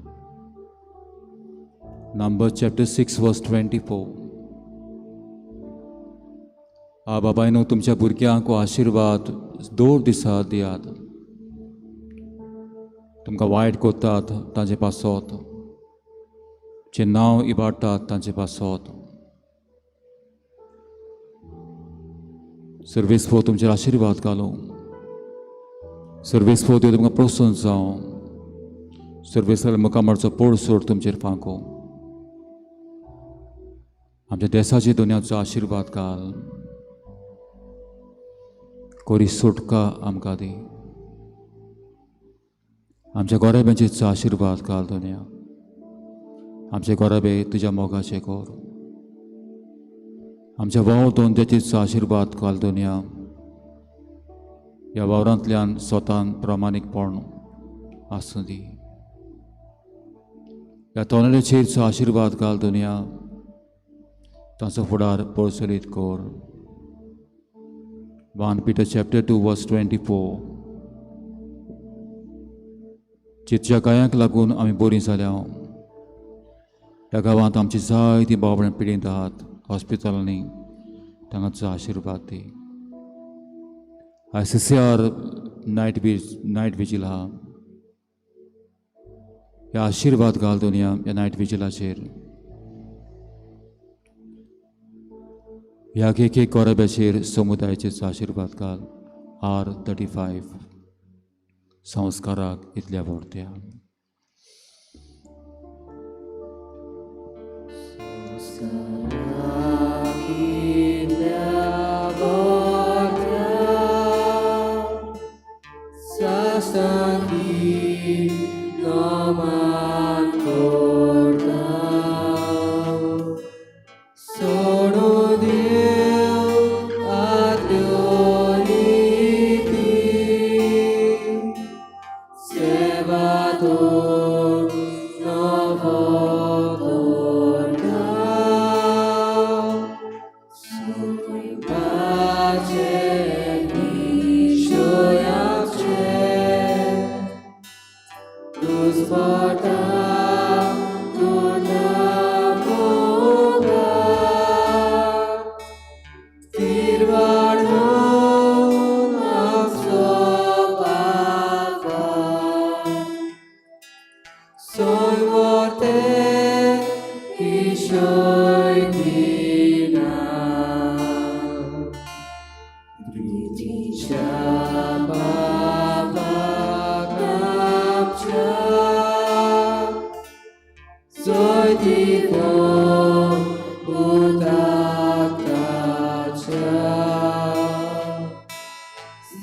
Numbers chapter 6 verse 24. आ बाबायनो, तुमच्या भुरग्यांक हो आशिर्वाद दर दिसा दियात. तुमकां वायट करतात तांचे पासत, जें नांव इबाडटात तांचे पासत, सर्वेस्पर तुमचेर आशिर्वाद घालूं. सर्वेस्पर देव तुमकां प्रसन्न जावं. सर्वेस्पर मुखामळचो पडसोड तुमचेर फांको. आमच्या देसाचे दुनियाचो आशिर्वाद घाल. कोरी सुटका आमकां दी. आमच्या गोराब्यांचेर आशिर्वाद घाल दुनिया. आमचे गोराबे तुज्या मोगाचे कर. आमच्या वावर धंद्याचेर आशिर्वाद घाल दुनिया. ह्या वावरांतल्यान स्वतान प्रामाणीकपण आसूं दी. ह्या तोंडाचेर आशिर्वाद घाल दुनिया. ताचो फुडार प्रज्वलीत कर. 1 Peter chapter 2 verse 24. जितच्या गायांक लागून आमी बरीं जाल्या. ह्या गांवांत आमची जायतीं भाव पिडींत आहात हॉस्पिटलांनी, तांकां आशिर्वाद दी. ICCR night vigil आहा, ह्या आशिर्वाद घाल दुनिया ह्या नायट विजिलाचेर. ह्या एक एक गोरब्याचेर समुदायाचेर आशिर्वाद घाल. R35 संस्काराक इतल्या व्हरत्या. Sastaki naman korta Sono Deo atloriti Sevator novotorta Sui pace nishoyakche Dusparta Durna Moga Tirvarno Aksopapa Soy morte Ishoitina Britisha Papa Kapcha Zoitiko Utaktacha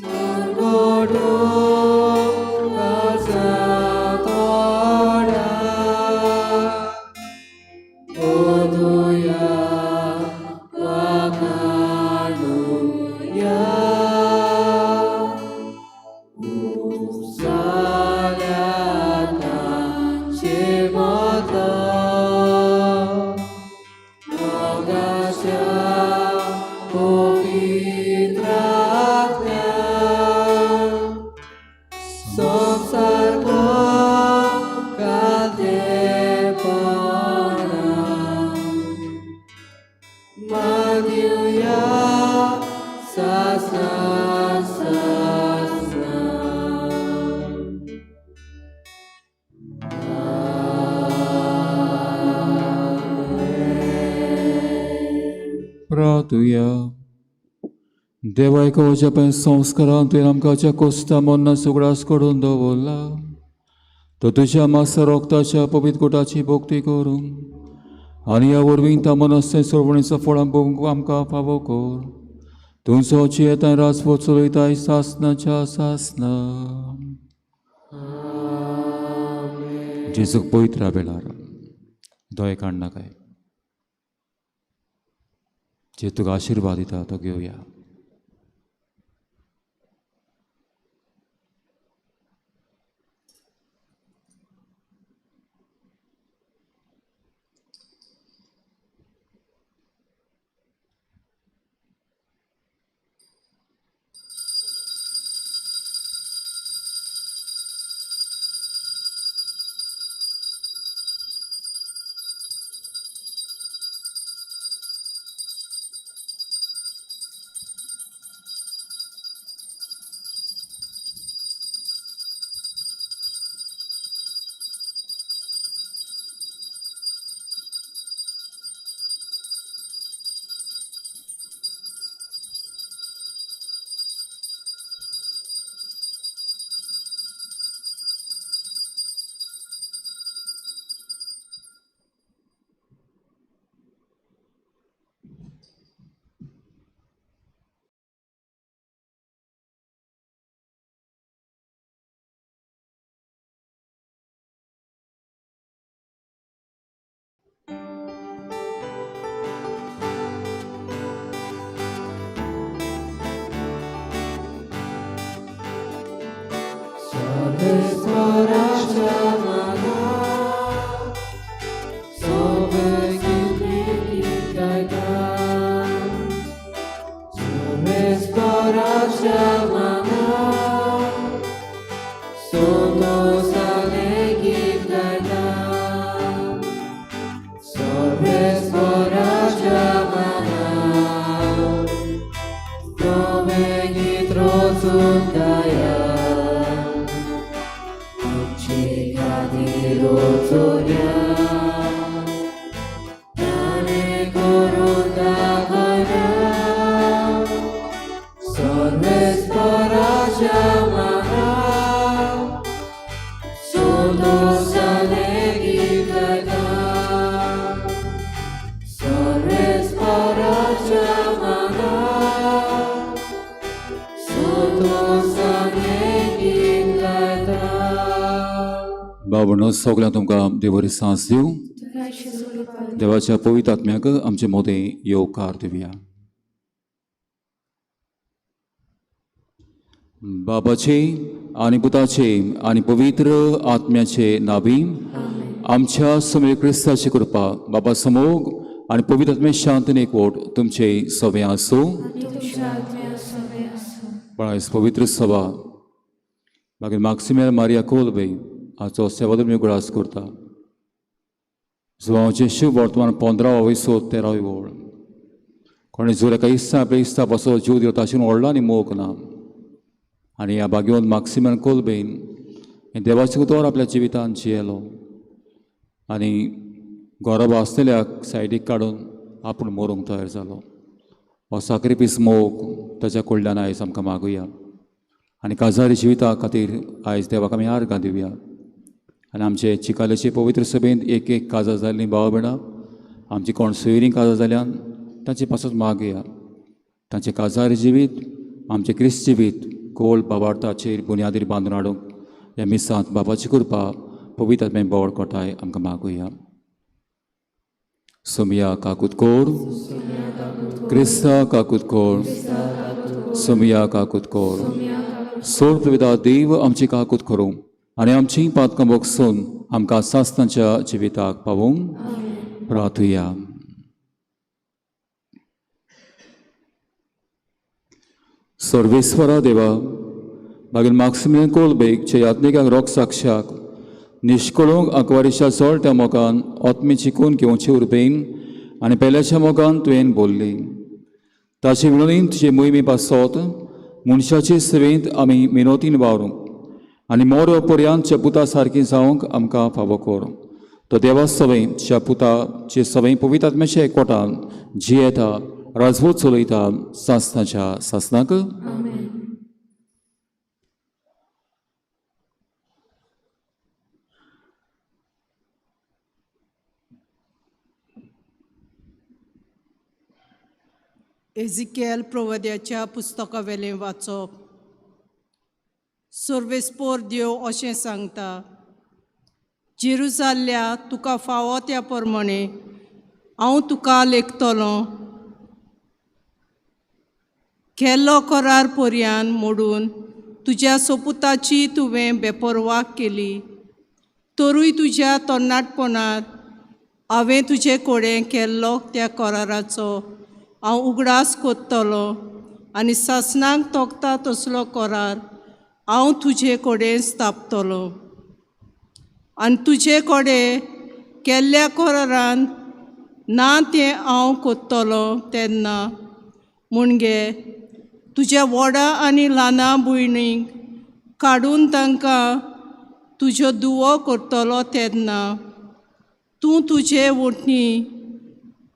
Sangodo Kasatora Oduya Wakanuya Upsalata Shemata मागुया सासना सासना. प्रातुया देवा एकोच्या पै संस्कारान तुवें आमकां ज्या कोस्ता मोन्ना सुगडास करून दवरला तो तुज्या मासा रोगताच्या पवित्र गुटाची भक्ती करून आनी ह्या वरवीं त्या मनस्ते सोडवणीचो फळां भोगूंक आमकां फावो कर. तुमचो जियेताय राजवट चलयताय सासनाच्या सासना. जेजूक पवित्र वेळार दोळे काडनाकाय, जे तुका आशिर्वाद दिता तो घेवया. सर्वेश्वराच्या माना सगळे गीत गायता. सर्वेश्वराच्या माना संतोषाने गीत गायता. सर्वेश्वराच्या माना नवे गीत रचून गाया. आमचे खातीर रचोया ताणें करून दाखयल्या. सर्वेश्वराच्या माना संतोषाने गीत गायता. सर्वेश्वराच्या माना संतोषाने गीत गायता. बाबणो सगळ्यांक तुमकां देवरी सांस दिवं. देवाच्या पवित्र आत्म्याक आमचे मोदें येवकार दिवया. बाबाचे आनी पुताचे आनी पवित्र आत्म्याचे नावी आमच्या समेर क्रिस्ताची कृपा, बाबा समोग आनी पवित्र आत्म्या शांतीन एकवट तुमचे सवे आसूं. पण आयज पवित्र सभा मागीर माक्सिमेल मारिया कोलबे हाचो सेवाधर्मी उगडास करता. जुवांचे शिव वर्तमान 15 वयसो 13 वळ कोणी जोर एका इस्ता आपल्या इस्ता पासो जीव दिलो ताशेन व्हडलो आनी मोग ना. आनी ह्या भाग्यवंत माक्सिमेल कोलबेन हें देवाचें उतर आपल्या जिवितान जियेलो आनी गरोब आसलेल्याक सायडीक काडून आपूण मरूंक तयार जालो. हो साक्रिफीस मोग ताच्या कडल्यान आयज आमकां मागुया आनी काजारी जिविता खातीर आयज देवाक आमी आर्गां दिवया. आनी आमचे चिकालेचे पवित्र सभेंत एक एक काजार जाल्लीं भाव भयणां, आमची कोण सोयरीं काजार जाल्यान तांचे पासत मागया. तांचें काजार जिवीत आमचें क्रिस्त जिवीत गोल बाबार्थाचेर बुन्यादीर बांदून हाडूंक ह्या मिसांत बाबाची कृपा पवित्र आत्म्या बोळ कोटाय आमकां मागुया. सोमया काकूत कोर, क्रिस्ता काकूत कोर, सोमया काकूत कोर. सोड प्रविदा देव आमची काकूत करूं आनी आमची पातकां बगसून आमकां सासनाच्या जिविताक पावूंक प्रार्थुया. सर्वेस्वरा देवा, मागीर माक्सिमिलियन कोलबेकच्या यात्निकांक रोग साक्षाक निश्कळूंक आंकवारीच्या चोळट्या मोगान आत्मी चिकून घेवचे उर्बेन आनी पेल्याच्या मोगान तुवें बोल्ली. ताचे विनोदीन तुजे मोहिमे पासत मनशाचे सेवेंत आमी मिनोतीन वावरूंक आनी मोरो पर्यंत पुता सारकी जावंक आमकां फावो कर. तो देवा सवय च्या पुताचे सवय पवित्र आत्म्याच्या एकवटान जियेता राजवट चलयता सासनाच्या सासनाक. एजिकेल प्रवद्याच्या पुस्तकावेलें वाचप. सर्वेस्पोर देव अशें सांगता, जेरुजाल्या तुका फावो त्या प्रमाणे हांव तुका लेखतलो. केल्लो करार पर्यान मोडून तुज्या सोपुताची तुवें बेपर्वा केली, तरूय तुज्या तरणाटपणांत हांवें तुजे कडेन केल्लो त्या कराराचो हांव उगडास कोत्तलो आनी सासणाक तोखता तसलो करार हांव तुजे कडेन स्थापतलो. आनी तुजे कडेन केल्ल्या करारान ना तें हांव कोत्तलो तेन्ना मुणगे तुज्या व्हडा आनी ल्हाना भयणींक काडून तांकां तुज्यो दुवो करतलो तेन्ना तूं तुजे वटणी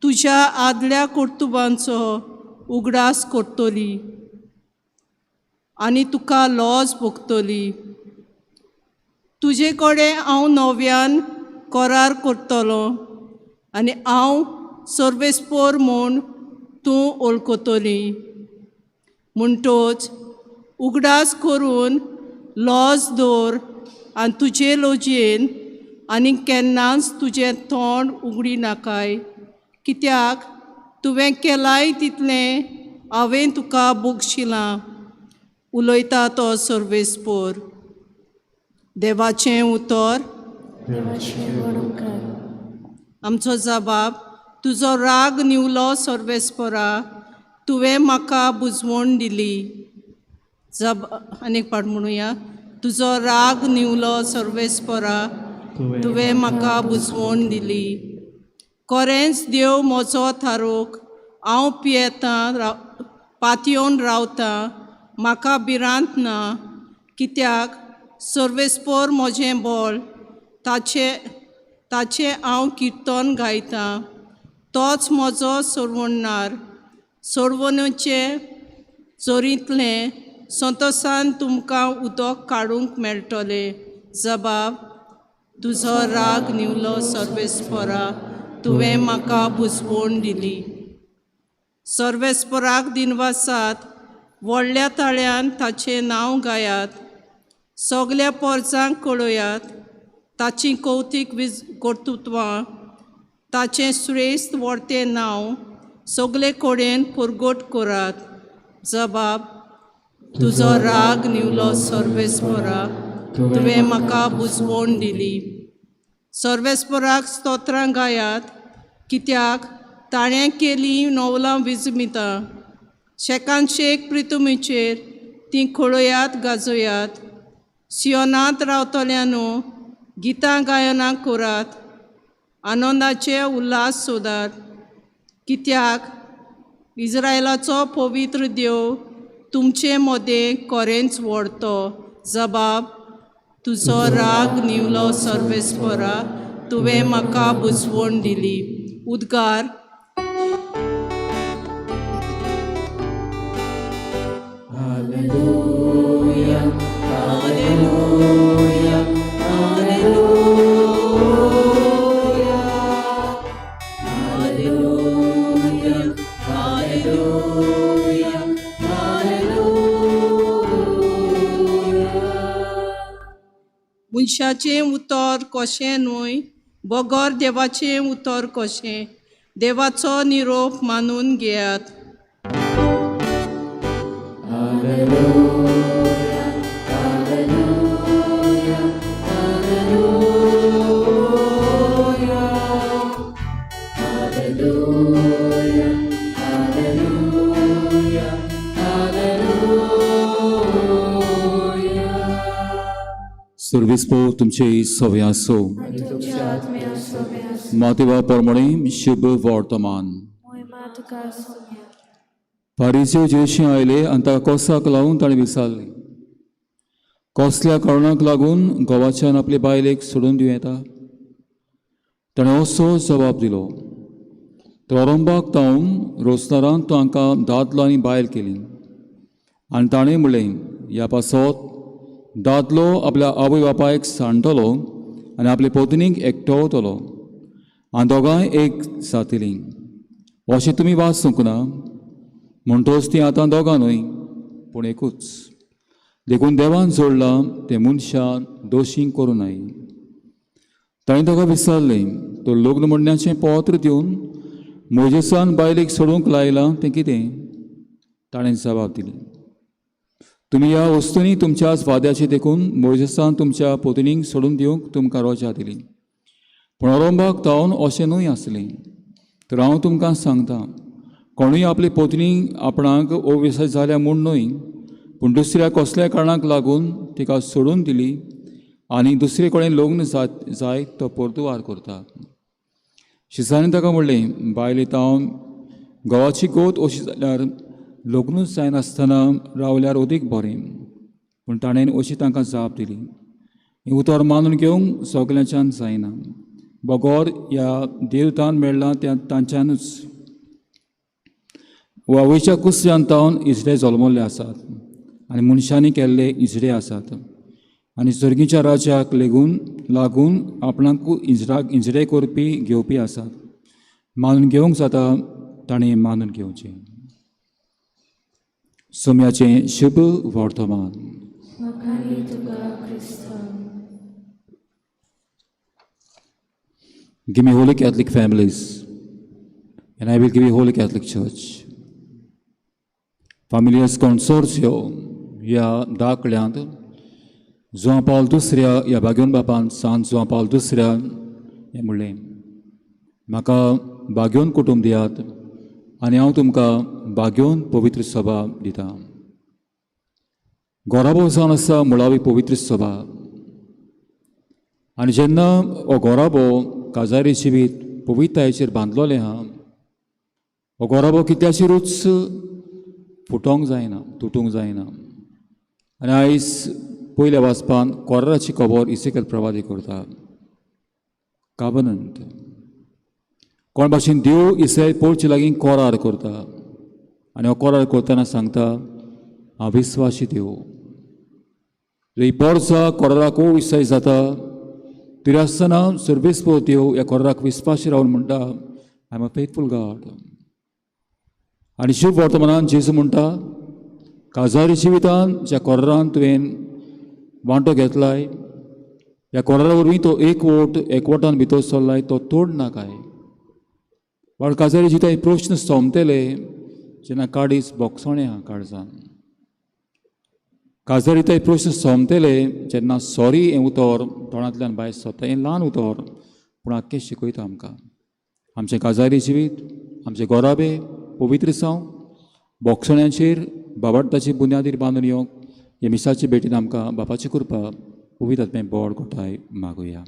तुज्या आदल्या कर्तुबांचो उगडास करतली आनी तुका लॉज भोगतली. तुजे कडेन हांव नव्यान करार करतलो आनी हांव सर्वेस्पोर म्हूण तूं वळखतली. म्हणटोच उगडास करून लॉज दवर आनी तुजे लजेन आनी केन्नाच तुजें तोंड उगडी नाकाय, कित्याक तुवें केलाय तितलें हांवें तुका बक्षिलां. उलयता तो सर्वेस्पोर. देवाचें उतर. आमचो जबाब, तुजो राग निवलो सर्वेस्पोरा, तुवें म्हाका बुजवण दिली. जब आनीक पाट म्हणुया, तुजो राग निवलो सर्वेस्पोरा, तुवें म्हाका बुजवण दिली. खरेंच देव म्हजो थारोक, हांव पियेतां पातयेवन रावतां, म्हाका भिरांत ना, कित्याक सर्वेस्पोर म्हजें बळ, ताचें हांव किर्तन गायतां. तोच म्हजो सोडवणणार, सोडवणेचे चोरींतलें संतोसान तुमकां उदक काडूंक मेळटलें. जबाब, तुजो राग निवलो सर्वेस्पोरा, तुवें म्हाका बुजवण दिली. सर्वेस्पोराक दिनवासात, व्हडल्या ताळ्यान ताचें नांव गायात, सगल्या पोरजांक कळयात ताची कौतीक कर्तृत्वां, ताचें श्रेश्ठ व्हडतें नांव सगले कडेन परगट करात. जबाब, तुजो राग निवलो सर्वेस्पोरा, तुवें म्हाका बुजवण दिली. सर्वेस्पोराक स्तोत्रां गायात, कित्याक ताणें केली नवलां विजमितां. शेकान शेक प्रितुमीचेर तीं खळयात गाजयात. सियोनांत रावतल्यानो गितां गायनां करात, आनंदाचे उल्हास सोदात, कित्याक इस्रायलाचो पवित्र देव तुमचे मदें खरेंच व्हडतो. जबाब, तुजो राग निवलो सर्वेस्पोरा, तुवें म्हाका बुजवण दिली. उद्गार. Hallelujah, hallelujah, hallelujah, hallelujah, hallelujah, hallelujah. मनशाचें उतर कशें न्हय, बगर देवाचें उतर कशें. देवाचो निरोप मानून घेयात. सर्वीस तुमचे सवे आसो. आनी तुमच्या आत्म्या सोबे आसूं. मातेवा प्रमाणे शुभ वर्तमान. मोहिमा तुका सोम्या. फारीज्यो जेशी आयले आनी ताका कोसाक लावन ताणें विचारलें, कसल्या कारणाक लागून घोवाच्यान आपले बायलेक सोडून दिवं येता? ताणें असो जबाब दिलो, तर तावन रोसनारान तो हांकां दादलो आनी बायल केली आनी ताणें म्हणलें, ह्या पासत दादलो आपल्या आवय बापायक सांडटलो आनी आपले पत्नीक एकटोवतलो आनी दोगांय एक जातलीं. अशें तुमी वाचूंक ना? म्हणटोच ती आतां दोगां न्हय पूण एकूच. देखून देवान जोडलां तें मनशान दोशी करूं नये. ताणें ताका विचारलें, तो लग्न म्हणण्याचें पत्र दिवन मोजेसान बायलेक सोडूंक लायलां तें कितें? ताणें जबाब दिली, तुमी ह्या वस्तूंनी तुमच्याच वाद्याचें देखून मोजेसान तुमच्या पत्नीक सोडून दिवंक तुमकां रोजा दिली. पूण अरंभाक तावन अशें न्हय आसलें. तर हांव तुमकां सांगता, कोणूय आपली पत्नी आपणाक अविश्वास जाल्या म्हूण न्हय पूण दुसऱ्या कसल्या कारणाक लागून तिका सोडून दिली आनी दुसरे कडेन लग्न जायत तो पोर्तुवार करता. शिसांनी ताका म्हणलें, बायले तावन घोवाची गोत अशी जाल्यार लग्नूच जायनासतना रावल्यार अदीक बरें. पूण ताणें अशी तांकां जाप दिली, हें उतर मानून घेवंक सगल्यांच्यान जायना, बगर ह्या देवतान मेळ्ळां त्या तांच्यानूच. आवयच्या कुसऱ्यान तावन इजडे जल्मल्ले आसात आनी मनशांनी केल्ले इजडे आसात आनी सर्गीच्या राज्याक लेगून लागून आपणाकू इजराक इजडे करपी घेवपी आसात. मानून घेवंक जाता ताणें मानून घेवचें. सोम्याचें शुभ वर्तमान. Give me Holy Catholic families, and I will give you Holy Catholic Church. Familias Consortio ह्या दाखल्यांत जुआं पावल दुसऱ्या ह्या बागेवन बापान सांत जुआं पावल दुसऱ्यान हें म्हणलें, म्हाका बागेवन कुटुंब दियात आनी हांव तुमकां बागेवन पवित्र सभा दितां. गोराबो जावन आसा मुळावी पवित्र सभा. आनी जेन्ना हो गोराबो काजारी जिवीत पवित्रतायेचेर बांदलोलें आहा, हो गोराबो कित्याचेरूच फुटोंक जायना, तुटूंक जायना. आनी आयज पयल्या वाचपान कोराची खबर इसेकेल प्रवादी करता. काबनंत कोण भाशेन देव इस्रायल पोळचे लागीं कोरार करता आनी हो कोरार करतना सांगता, हांव विस्वाशी देव. ही पोरसा कोराराक विस्वास जाता तरी आसतना सर्वेस्पर देव ह्या कोराराक विस्वाशी रावन म्हणटा, I am a faithful God. आनी शुभ वर्तमानान जेजू म्हणटा, काजारी जिवितान ज्या कोरारान तुवें वांटो घेतलाय ह्या कोरारा वरवीं तो एकवट एकवटान भितर सरलाय तो तोड ना काय. पण काजारी जिवितान हे प्रश्न सोंपतले जेन्ना काडीस बोगसोणें आहा काळजान. काजारी ते प्रश्न सोंपतले जेन्ना सॉरी हें उतर तोंडांतल्यान भायर सरता. हें ल्हान उतर पूण आख्खें शिकयता आमकां. आमचें काजारी जिवीत, आमचें गोराबे पवित्र जावं बोगसण्याचेर बाबार्थाची बुन्यादीर बांदून येवंक हे मिसाचे भेटीन आमकां बापाची कृपा पवित्र आत्म्या बोड गोठाय मागुया.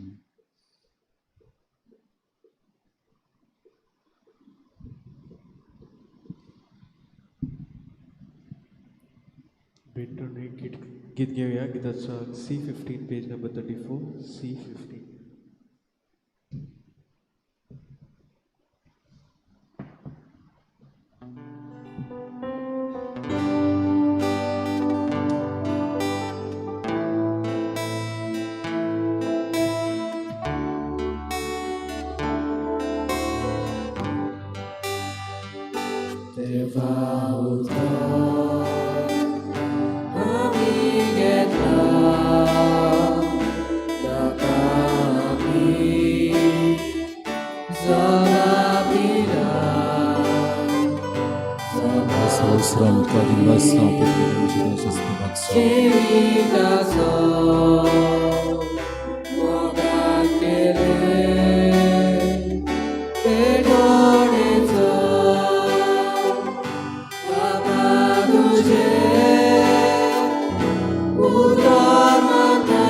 भेटून गीत घेऊया. गीताचा C15 page number 34 C15. Utar mata.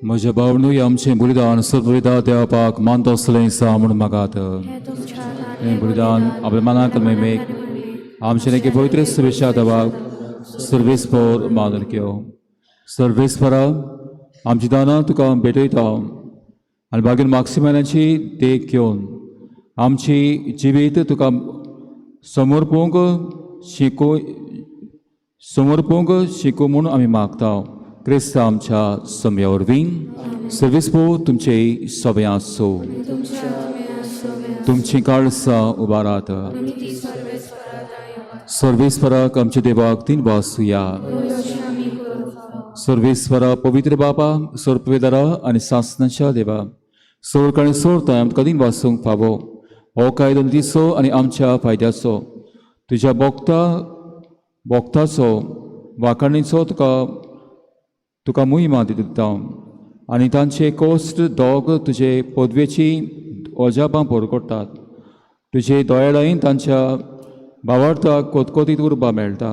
म्हज्या भावनूय आमचें बलिदान सर्वविधा देवपाक मानतोसलें सा म्हूण मागात. हें तुमच्या हातांत हें बलिदान आपल्या मनाक मेमेक आमचें लेगीत पवित्र सुवेशा देवाक सर्वेस्पर मानून घेवं. सर्वेस्परा आमची दानां तुका भेटयता आनी बागीन माक्सिमानाची देख घेवन आमची जिवीत तुका समर्पूंक शिको समर्पूंक शिकू म्हूण आमी मागता क्रिस्त आमच्या सम्या वरवीं. सर्वेस्पर तुमचे सगळें आसूं. तुमच्या आत्म्या तुमचीं काळसां उबारात. आनी ती सर्वेस्परा सर्वेस्पराक आमच्या देवाक तीन वासुया. आमी करूंक फावो. सर्वेस्वरा पवित्र बापा सर्पवेदरा आनी सासनाच्या देवा सोर आनी सोर आमकां दिन वासूंक फावो हो कायदो दिसो आनी आमच्या फायद्याचो तुज्या बोगता बोगताचो वाखाणीचो तुका तुका मुहिमा दिता आनी तांचे कोश्ट दोग तुजे पदवेची अजापां परगट्टात. तुजे दोळ्यान तांच्या भावार्थाक कोतकोतीत उर्बा मेळटा.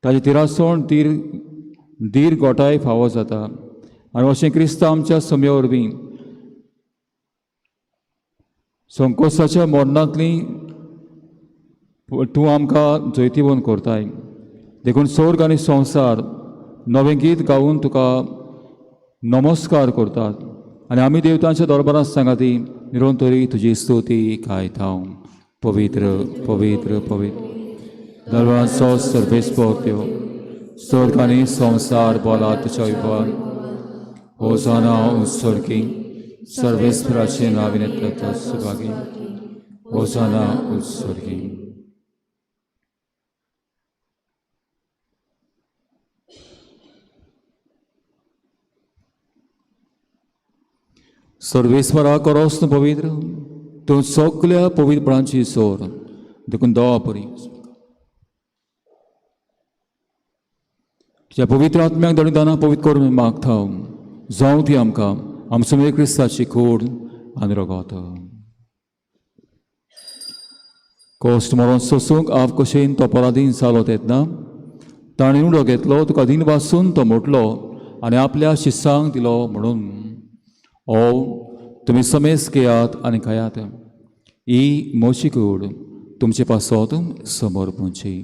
ताजे तिरासोण धीर धीर गोठाय फावो जाता आनी अशें क्रिस्तांव आमच्या सम्या वरवीं संकोसाच्या मरणांतली तूं आमकां जैतिवंत करताय. देखून स्वर्ग आनी संवसार नवें गीत गावन तुका नमस्कार करतात आनी आमी देवतांच्या दरबारांत सांगाती निरंतरी तुजी स्तुती गायता. पवित्र पवित्र पवित्र दरबारांचो सर्वेस्पर देव, स्वर्ग आनी संवसार बोला तुज्या विभाग. होजाना उत्सर्गी सर्वेस्पराचे नाविन सुभागी. होजाना उत्सर्गी. सर्वेस्वरा करोस तूं पवित्र, तूं सगल्या पवित्रपणाची सोर, देखून दवा परी तुज्या पवित्र आत्म्याक दणी दानां पवित्र करून मागता जावं ती आमकां आमचो मेळ क्रिस्ताची कोड आनी रगत. कोश्ट मरोन सोसूंक आप कशेन तो पराधीन जालो तेन्ना ताणें उडो घेतलो, तुका दीन वासून तो मोडलो आनी आपल्या शिसांक दिलो म्हणून ओ तुमी समेस घेयात आनी खायात. ही म्हजी कूड तुमचे पासत समर्पूची.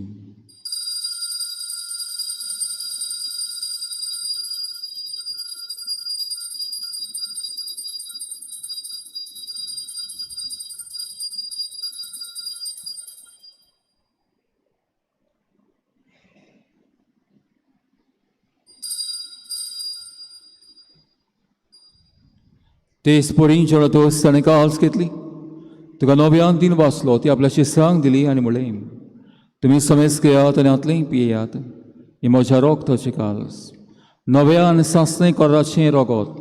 तेच परी जेवणातच ताणें काल्स घेतली, तुका नव्यान दिन वाचलो, ती आपल्या शिसांक दिली आनी म्हणलें तुमी समेस घेयात आनी हातलें पियेयात. ही म्हज्या रोगताची काल्स, नव्या आनी सासणे कोराचें रोगत,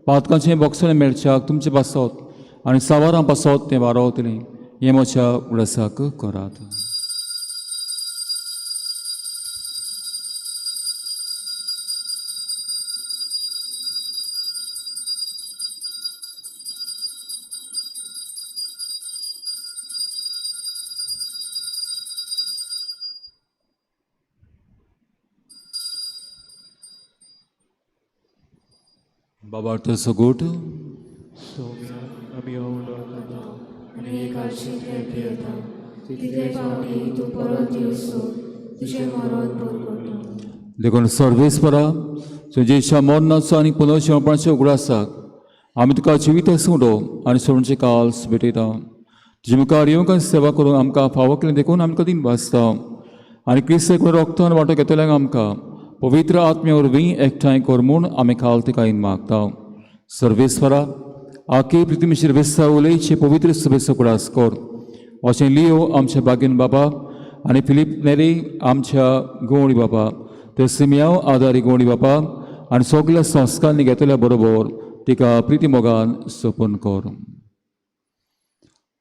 पातकांचें बोगसणें मेळच्याक तुमचे पासत आनी सावारां पासत तें वारोवतलें. हें म्हज्या उडसाक करात. बाबा तो गोट सौम्या आमी हो उलो आयकता आनी हे काळशींतलें पियेता तितले फावटी तूं परत येवसो तुजें मरण परगटा. देखून सर्वेस्परा तुजेच्या मरणाचो आनी पुनर्जिवपणाचे उगडासाक आमी तुका जिवीत सुडो आनी सोडचे काल्स भेटयता. तुजे मुखार येवंक आनी सेवा करूंक आमकां फावो केलें देखून आमकां दिन भासता आनी क्रिस्त रक्तान वांटो घेतल्यांक आमकां पवित्र आत्म्या वरवीं एकठांय कर म्हूण आमी काल तुका मागता. सर्वेस्वरा आके पृथ्वीचेर वेस्ता उलयचे पवित्र सभेचो उगडास कर. अशें लियो आमच्या बागीन बाबा आनी फिलीप नेरी आमच्या गोवणी बाबा, ते सिमियांव आदारी गोवणी बाबा आनी सगल्या संस्कारांनी घेतल्या बरोबर तिका प्रिती मोगान सोपून कर.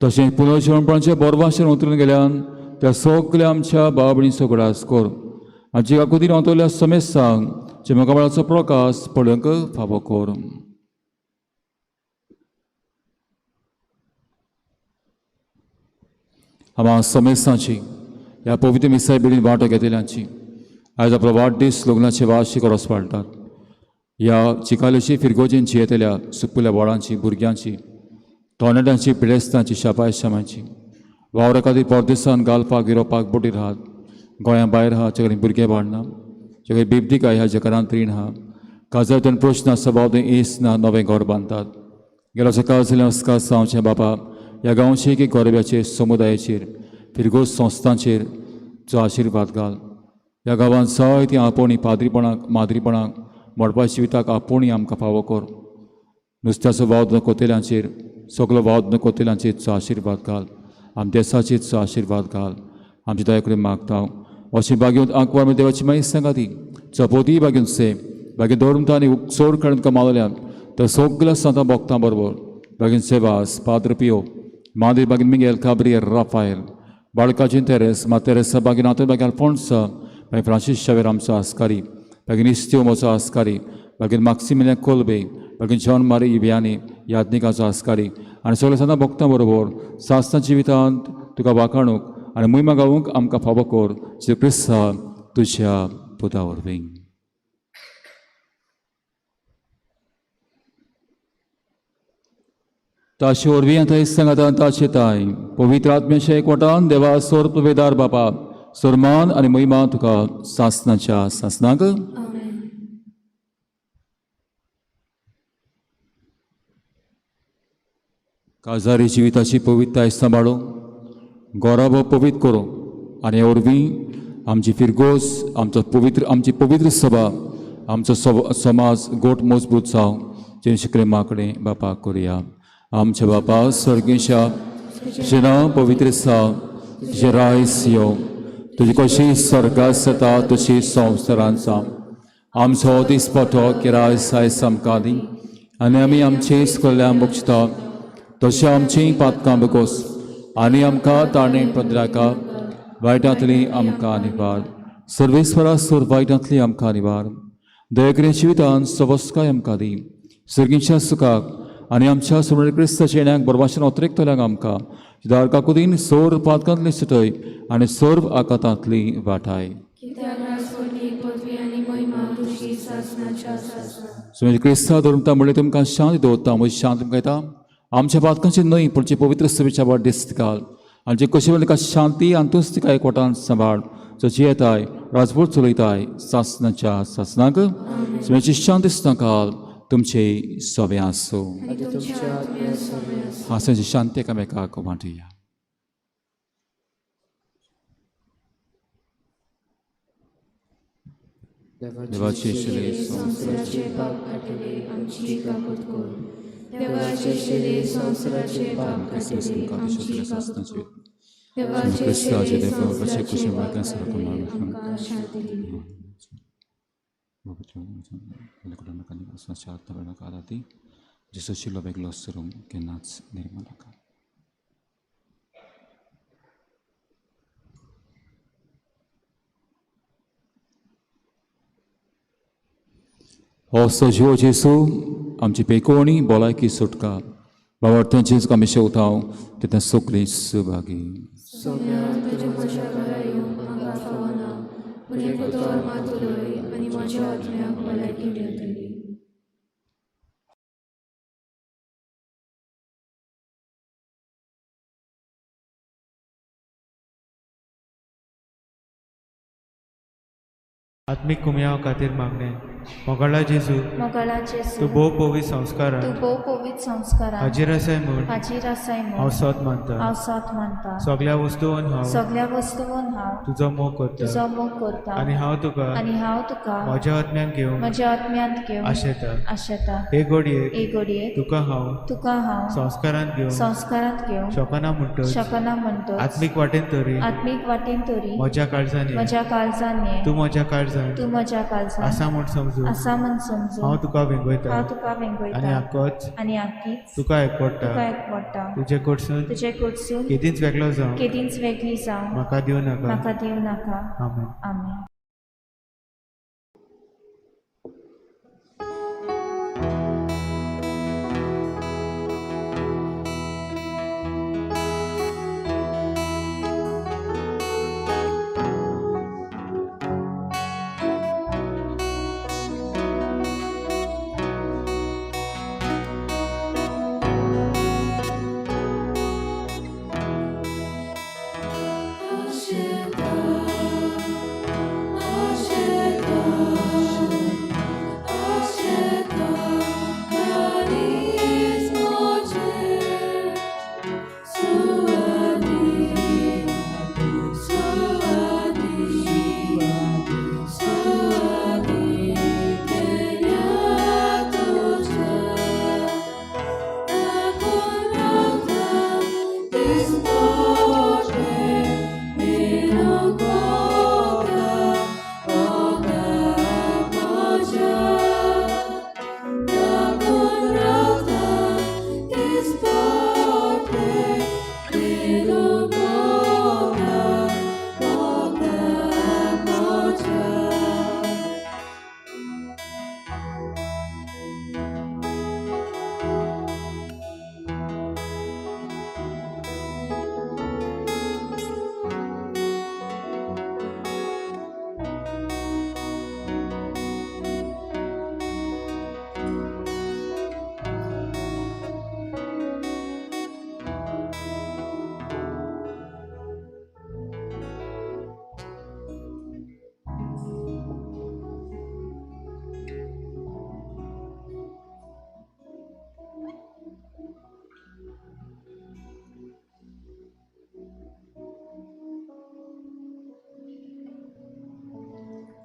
तशेंच पुनर्जिवणपणाच्या बोरवाशेर उतरून गेल्यान त्या सगल्या आमच्या भाव भयणीचो उगडास कर आनी जिका कुदीर अंतरल्या समेस्तांक जे मुखामळाचो प्रकाश पळोवंक फावो कर. आमा समेस्तांची ह्या पवित्र मिसाय बेडीन वांटो घेतल्यांची आयज आपलो वाडदीस लग्नाचे वार्षिक रोस पाळटात. ह्या चिकालोशी फिरगोजेन जियेतल्या सुपुल्या बोळांची भुरग्यांची तोणाट्यांची पिडेस्तांची शापाय शामांची वावरा खातीर परदेसान गालपाक युरोपाक बोटीर आहात गोंया भायर आहा जे भुरगे बाळना जे बिबदिका ह्या जगरांत रीण आहा काजांतल्यान प्रश्न आसा बाब एस ना नवें घर बांदतात गेलो सकाळ जाल्यार नमस्कार सावचें बापा ह्या गांवचे की गोरब्याचेर समुदायाचेर फिरगोज संस्थांचेर जो आशिर्वाद घाल ह्या गांवांत जायतीं आपोवणी पाद्रीपणाक माद्रीपणाक मोडपा जिविताक आपोवणी आमकां फावो कर नुस्त्याचो वाव कोतेल्यांचेर सगलो वाव कोतेल्यांचेर चो आशिर्वाद घाल आम देसाचेर चो आशिर्वाद घाल आमचे दया कडेन मागता अशें बागेवन आंकवार देवाची मागीर सांगा ती चपोती बागेवन से बागेन दवरून आनी चोर काडून कमावल्यान तर सगल्या सांतां भोगतां बरोबर बागेन सेवास पाद्र पियो मादेर बागेन मिगेल काब्रियल राफायल बाळकाचें तेरेस मा तेरेसा बागेन आंतोन बागेन अल्फोन्सा मागीर फ्रांसीस शावेर आमचो आस्कारी बागेन इस्त्यो म्हजो आस्कारी बागेन माक्सिमिलियन कोलबे बागेन जॉन मारी इबियानी याज्ञिकाचो आस्कारी आनी सगळ्या सांतां भोगतां बरोबर सासना जिवितांत तुका वाखाणूक आनी मोहिमा गावूंक आमकां फावो कर जेजू क्रिस्ता तुज्या पुता वरवीं. ताचे वरवीं आतां सांगातान ताचे ताय पवित्र आत्म्याच्या एकवटान देवा सोर वेदार बापा सोरमान आनी महिमा तुका सासनाच्या सासनाक. काजारी जिविताची पवित्रताय सांबाळू गोराबो पवित्र करूं आनी हे वरवीं आमची फिरगोज आमचो पवित्र आमची पवित्र सभा आमचो समाज गोट मजबूत जावं जें शिकले माकडे बापा करुया. आमच्या बापा स्वर्गेशा तुजें नांव पवित्र जावं तुजें रायस यो तुजी कशी स्वर्गात जाता तशी संवसारांत जावं. आमचो दिसपटो किराय आयज आमकां दी आनी आमी आमचे स्कूल्यां बक्षता तशें आमचीं पातकां बगोस आनी आमकां ताणें पदराका वायटांतली आमकां निवार सर्वेस्वरा सोर वायटांतली आमकां निवार दयकरे जिवितान सवस्काय आमकां दी सर्गीच्या सुखाक आनी आमच्या सुमण क्रिस्ताच्या येण्याक बरवाशेन अत्रेकतल्यांक आमकां दार काकुदीन सोर पातकांतली सुटय आनी सर्व आकातांतली वाठाय. सुमेज क्रिस्ता धरून म्हणलें तुमकां शांत दवरता म्हजी शांत तुमकां येता आमच्या पातकांचे न्हय पूण जे पवित्र सभेच्या वाट दिस्त घाल आनी जे कशें तिका शांती आनी तूच तिका एकवटान सांबाळ जो जियेताय राजभर चलयताय सासनाच्या सासनाक. सुमेची शांत दिसता घाल तुमचे सवे आसूं. हांसाची शांती एकामेकाक वांटुया. देवाचे शिले संवसाराचे पाप काडटले आमची काकूत कर. देवाचे शिले संवसाराचे पाप काडटले आमची काकूत कर. देवाचे शिले संवसाराचे पाप काडटले आमकां शांती दी. जेजू शिलो वेगळो सरूंक केन्नाच निर्माण नाका. हो सजीव जेजू आमची पेकोवणी भलायकी सुटका बाबार्थांचेच आमी शेवताव तेन्ना सगळीं सहभागी. सोम्या तुज्या म्हज्या घरा येवंक म्हाका फावना पूण एक उतर मात उलय आनी म्हज्या आत्म्याक भलायकी मेळटली. आत्मीक कुमयाव खातीर मागणें. मोगाळा जेजू मोगाळा जेजू तूं भोव पवित्र संस्कारान तूं भोव पवित्र संस्कारान हाजीर आसाय म्हूण हाजीर आसाय हांव म्हूण सोद मानता. हांव सोद मानता. सगल्या वस्तून हांव सगल्या वस्तून हांव तुजो मोग करता तुजो मोग करता आनी हांव तुका आनी हांव तुका म्हज्या आत्म्यान घेवंक म्हज्या आत्म्यांत घेवन आशेता. आशेता. हे घडयेक हे घडयेक तुका हांव तुका हांव संस्कारांत घेवंक संस्कारांत घेवंक शकना म्हणटच शकना म्हणटच आत्मीक वाटेन तरी आत्मीक वाटेन तरी म्हज्या काळजान ये. म्हज्या काळजान ये. तूं म्हज्या काळजान तूं म्हज्या काळजान आसा म्हूण समजून आसा म्हूण समजून हांव तुका वेंगयता हांव तुका आनी वेंगयता आकोच आनी आकीच तुका एकवडटा. तुका एकवडटा. तुजे कडसून तुजे कडसून केदींच वेगळो जावं केदींच वेगळी जावं म्हाका दिवं नाका. म्हाका दिवं नाका. आमेन. आमेन.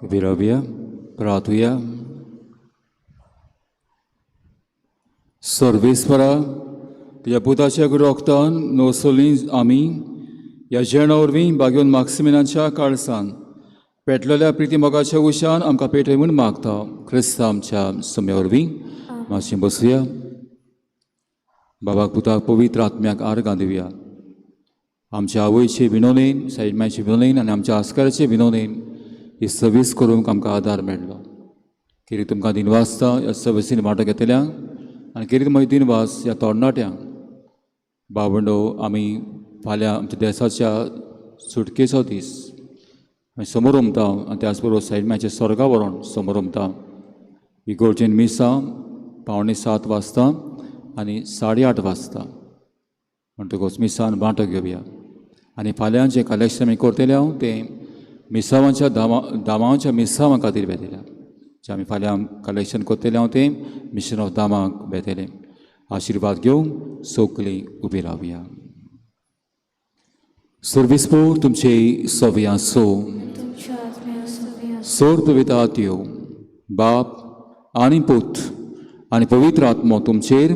उबी रावया, प्रार्थुया. सर्वेस्परा, तुज्या पुताच्या रोगतान नोसोली आमी ह्या जेवणा वरवीं बागेवन माक्सिमिनाच्या काळसान पेटलेल्या प्रिती मोगाच्या उशान आमकां पेटय म्हूण मागता, क्रिस्तांव आमच्या सम्या वरवीं. मातशें बसुया. बाबाक, पुताक, पवित्र आत्म्याक आर्गां दिवया. आमच्या आवयचे विनोनेन, साईमायचे विनोनेन आनी आमच्या आस्काराचे विनोनेन ही सर्वीस करूंक आमकां आदार मेळ्ळो. कितें तुमकां दिनवासता ह्या सर्विसीन वांटो घेतल्यांक आनी कितें म्हजी दिनवास ह्या तरणाट्यांक. बावंडो, आमी फाल्यां आमच्या देसाच्या सुटकेचो दीस आमी समोर उमता आनी त्याच बरोबर साईमायचें स्वर्गा व्हरोन समोर उमता. इगोर्जेन मिसां 6:45 वाजता आनी 8:30 वाजता, म्हणटकूच मिसान वांटो घेवया. आनी फाल्यां जें कलेक्शन आमी करतले हांव तें मिसावांच्या दामांच्या मिसांवा खातीर वेतल्या. जें आमी फाल्यां कलेक्शन करतले हांव तें मिशन ऑफ दामाक वेतलें. आशिर्वाद घेवन सगळीं उबी रावया. सर्वीस पूर तुमचे सवयां सो. तुमच्या आत्म्या सवय. सोर पवित्र त्यो बाप आनी पूत आनी पवित्र आत्मो तुमचेर,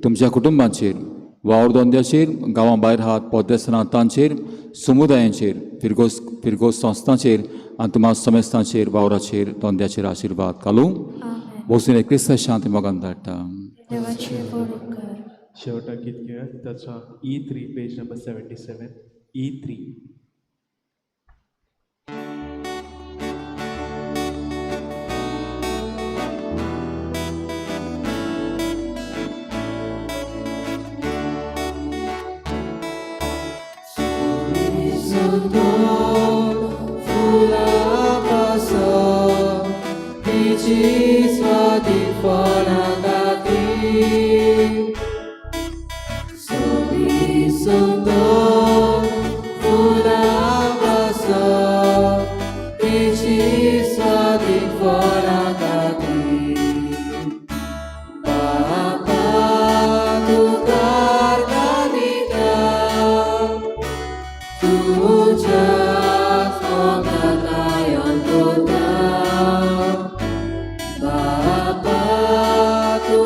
तुमच्या कुटुंबाचेर, वावर धंद्याचेर, गांवां भायर हात पोदेसना तांचेर, समुदायांचेर, फिरगोस फिरगोस संस्थांचेर आनी तुमा समेस्तांचेर, वावराचेर, धंद्याचेर आशिर्वाद घालूं. आमेन. वचून क्रिस्त शांती मोगान धाडटा. देवाचे व्हड उपकार. शेवटाक गीत घेवया. गिताचो E3, page number 77, E3. Bapa tu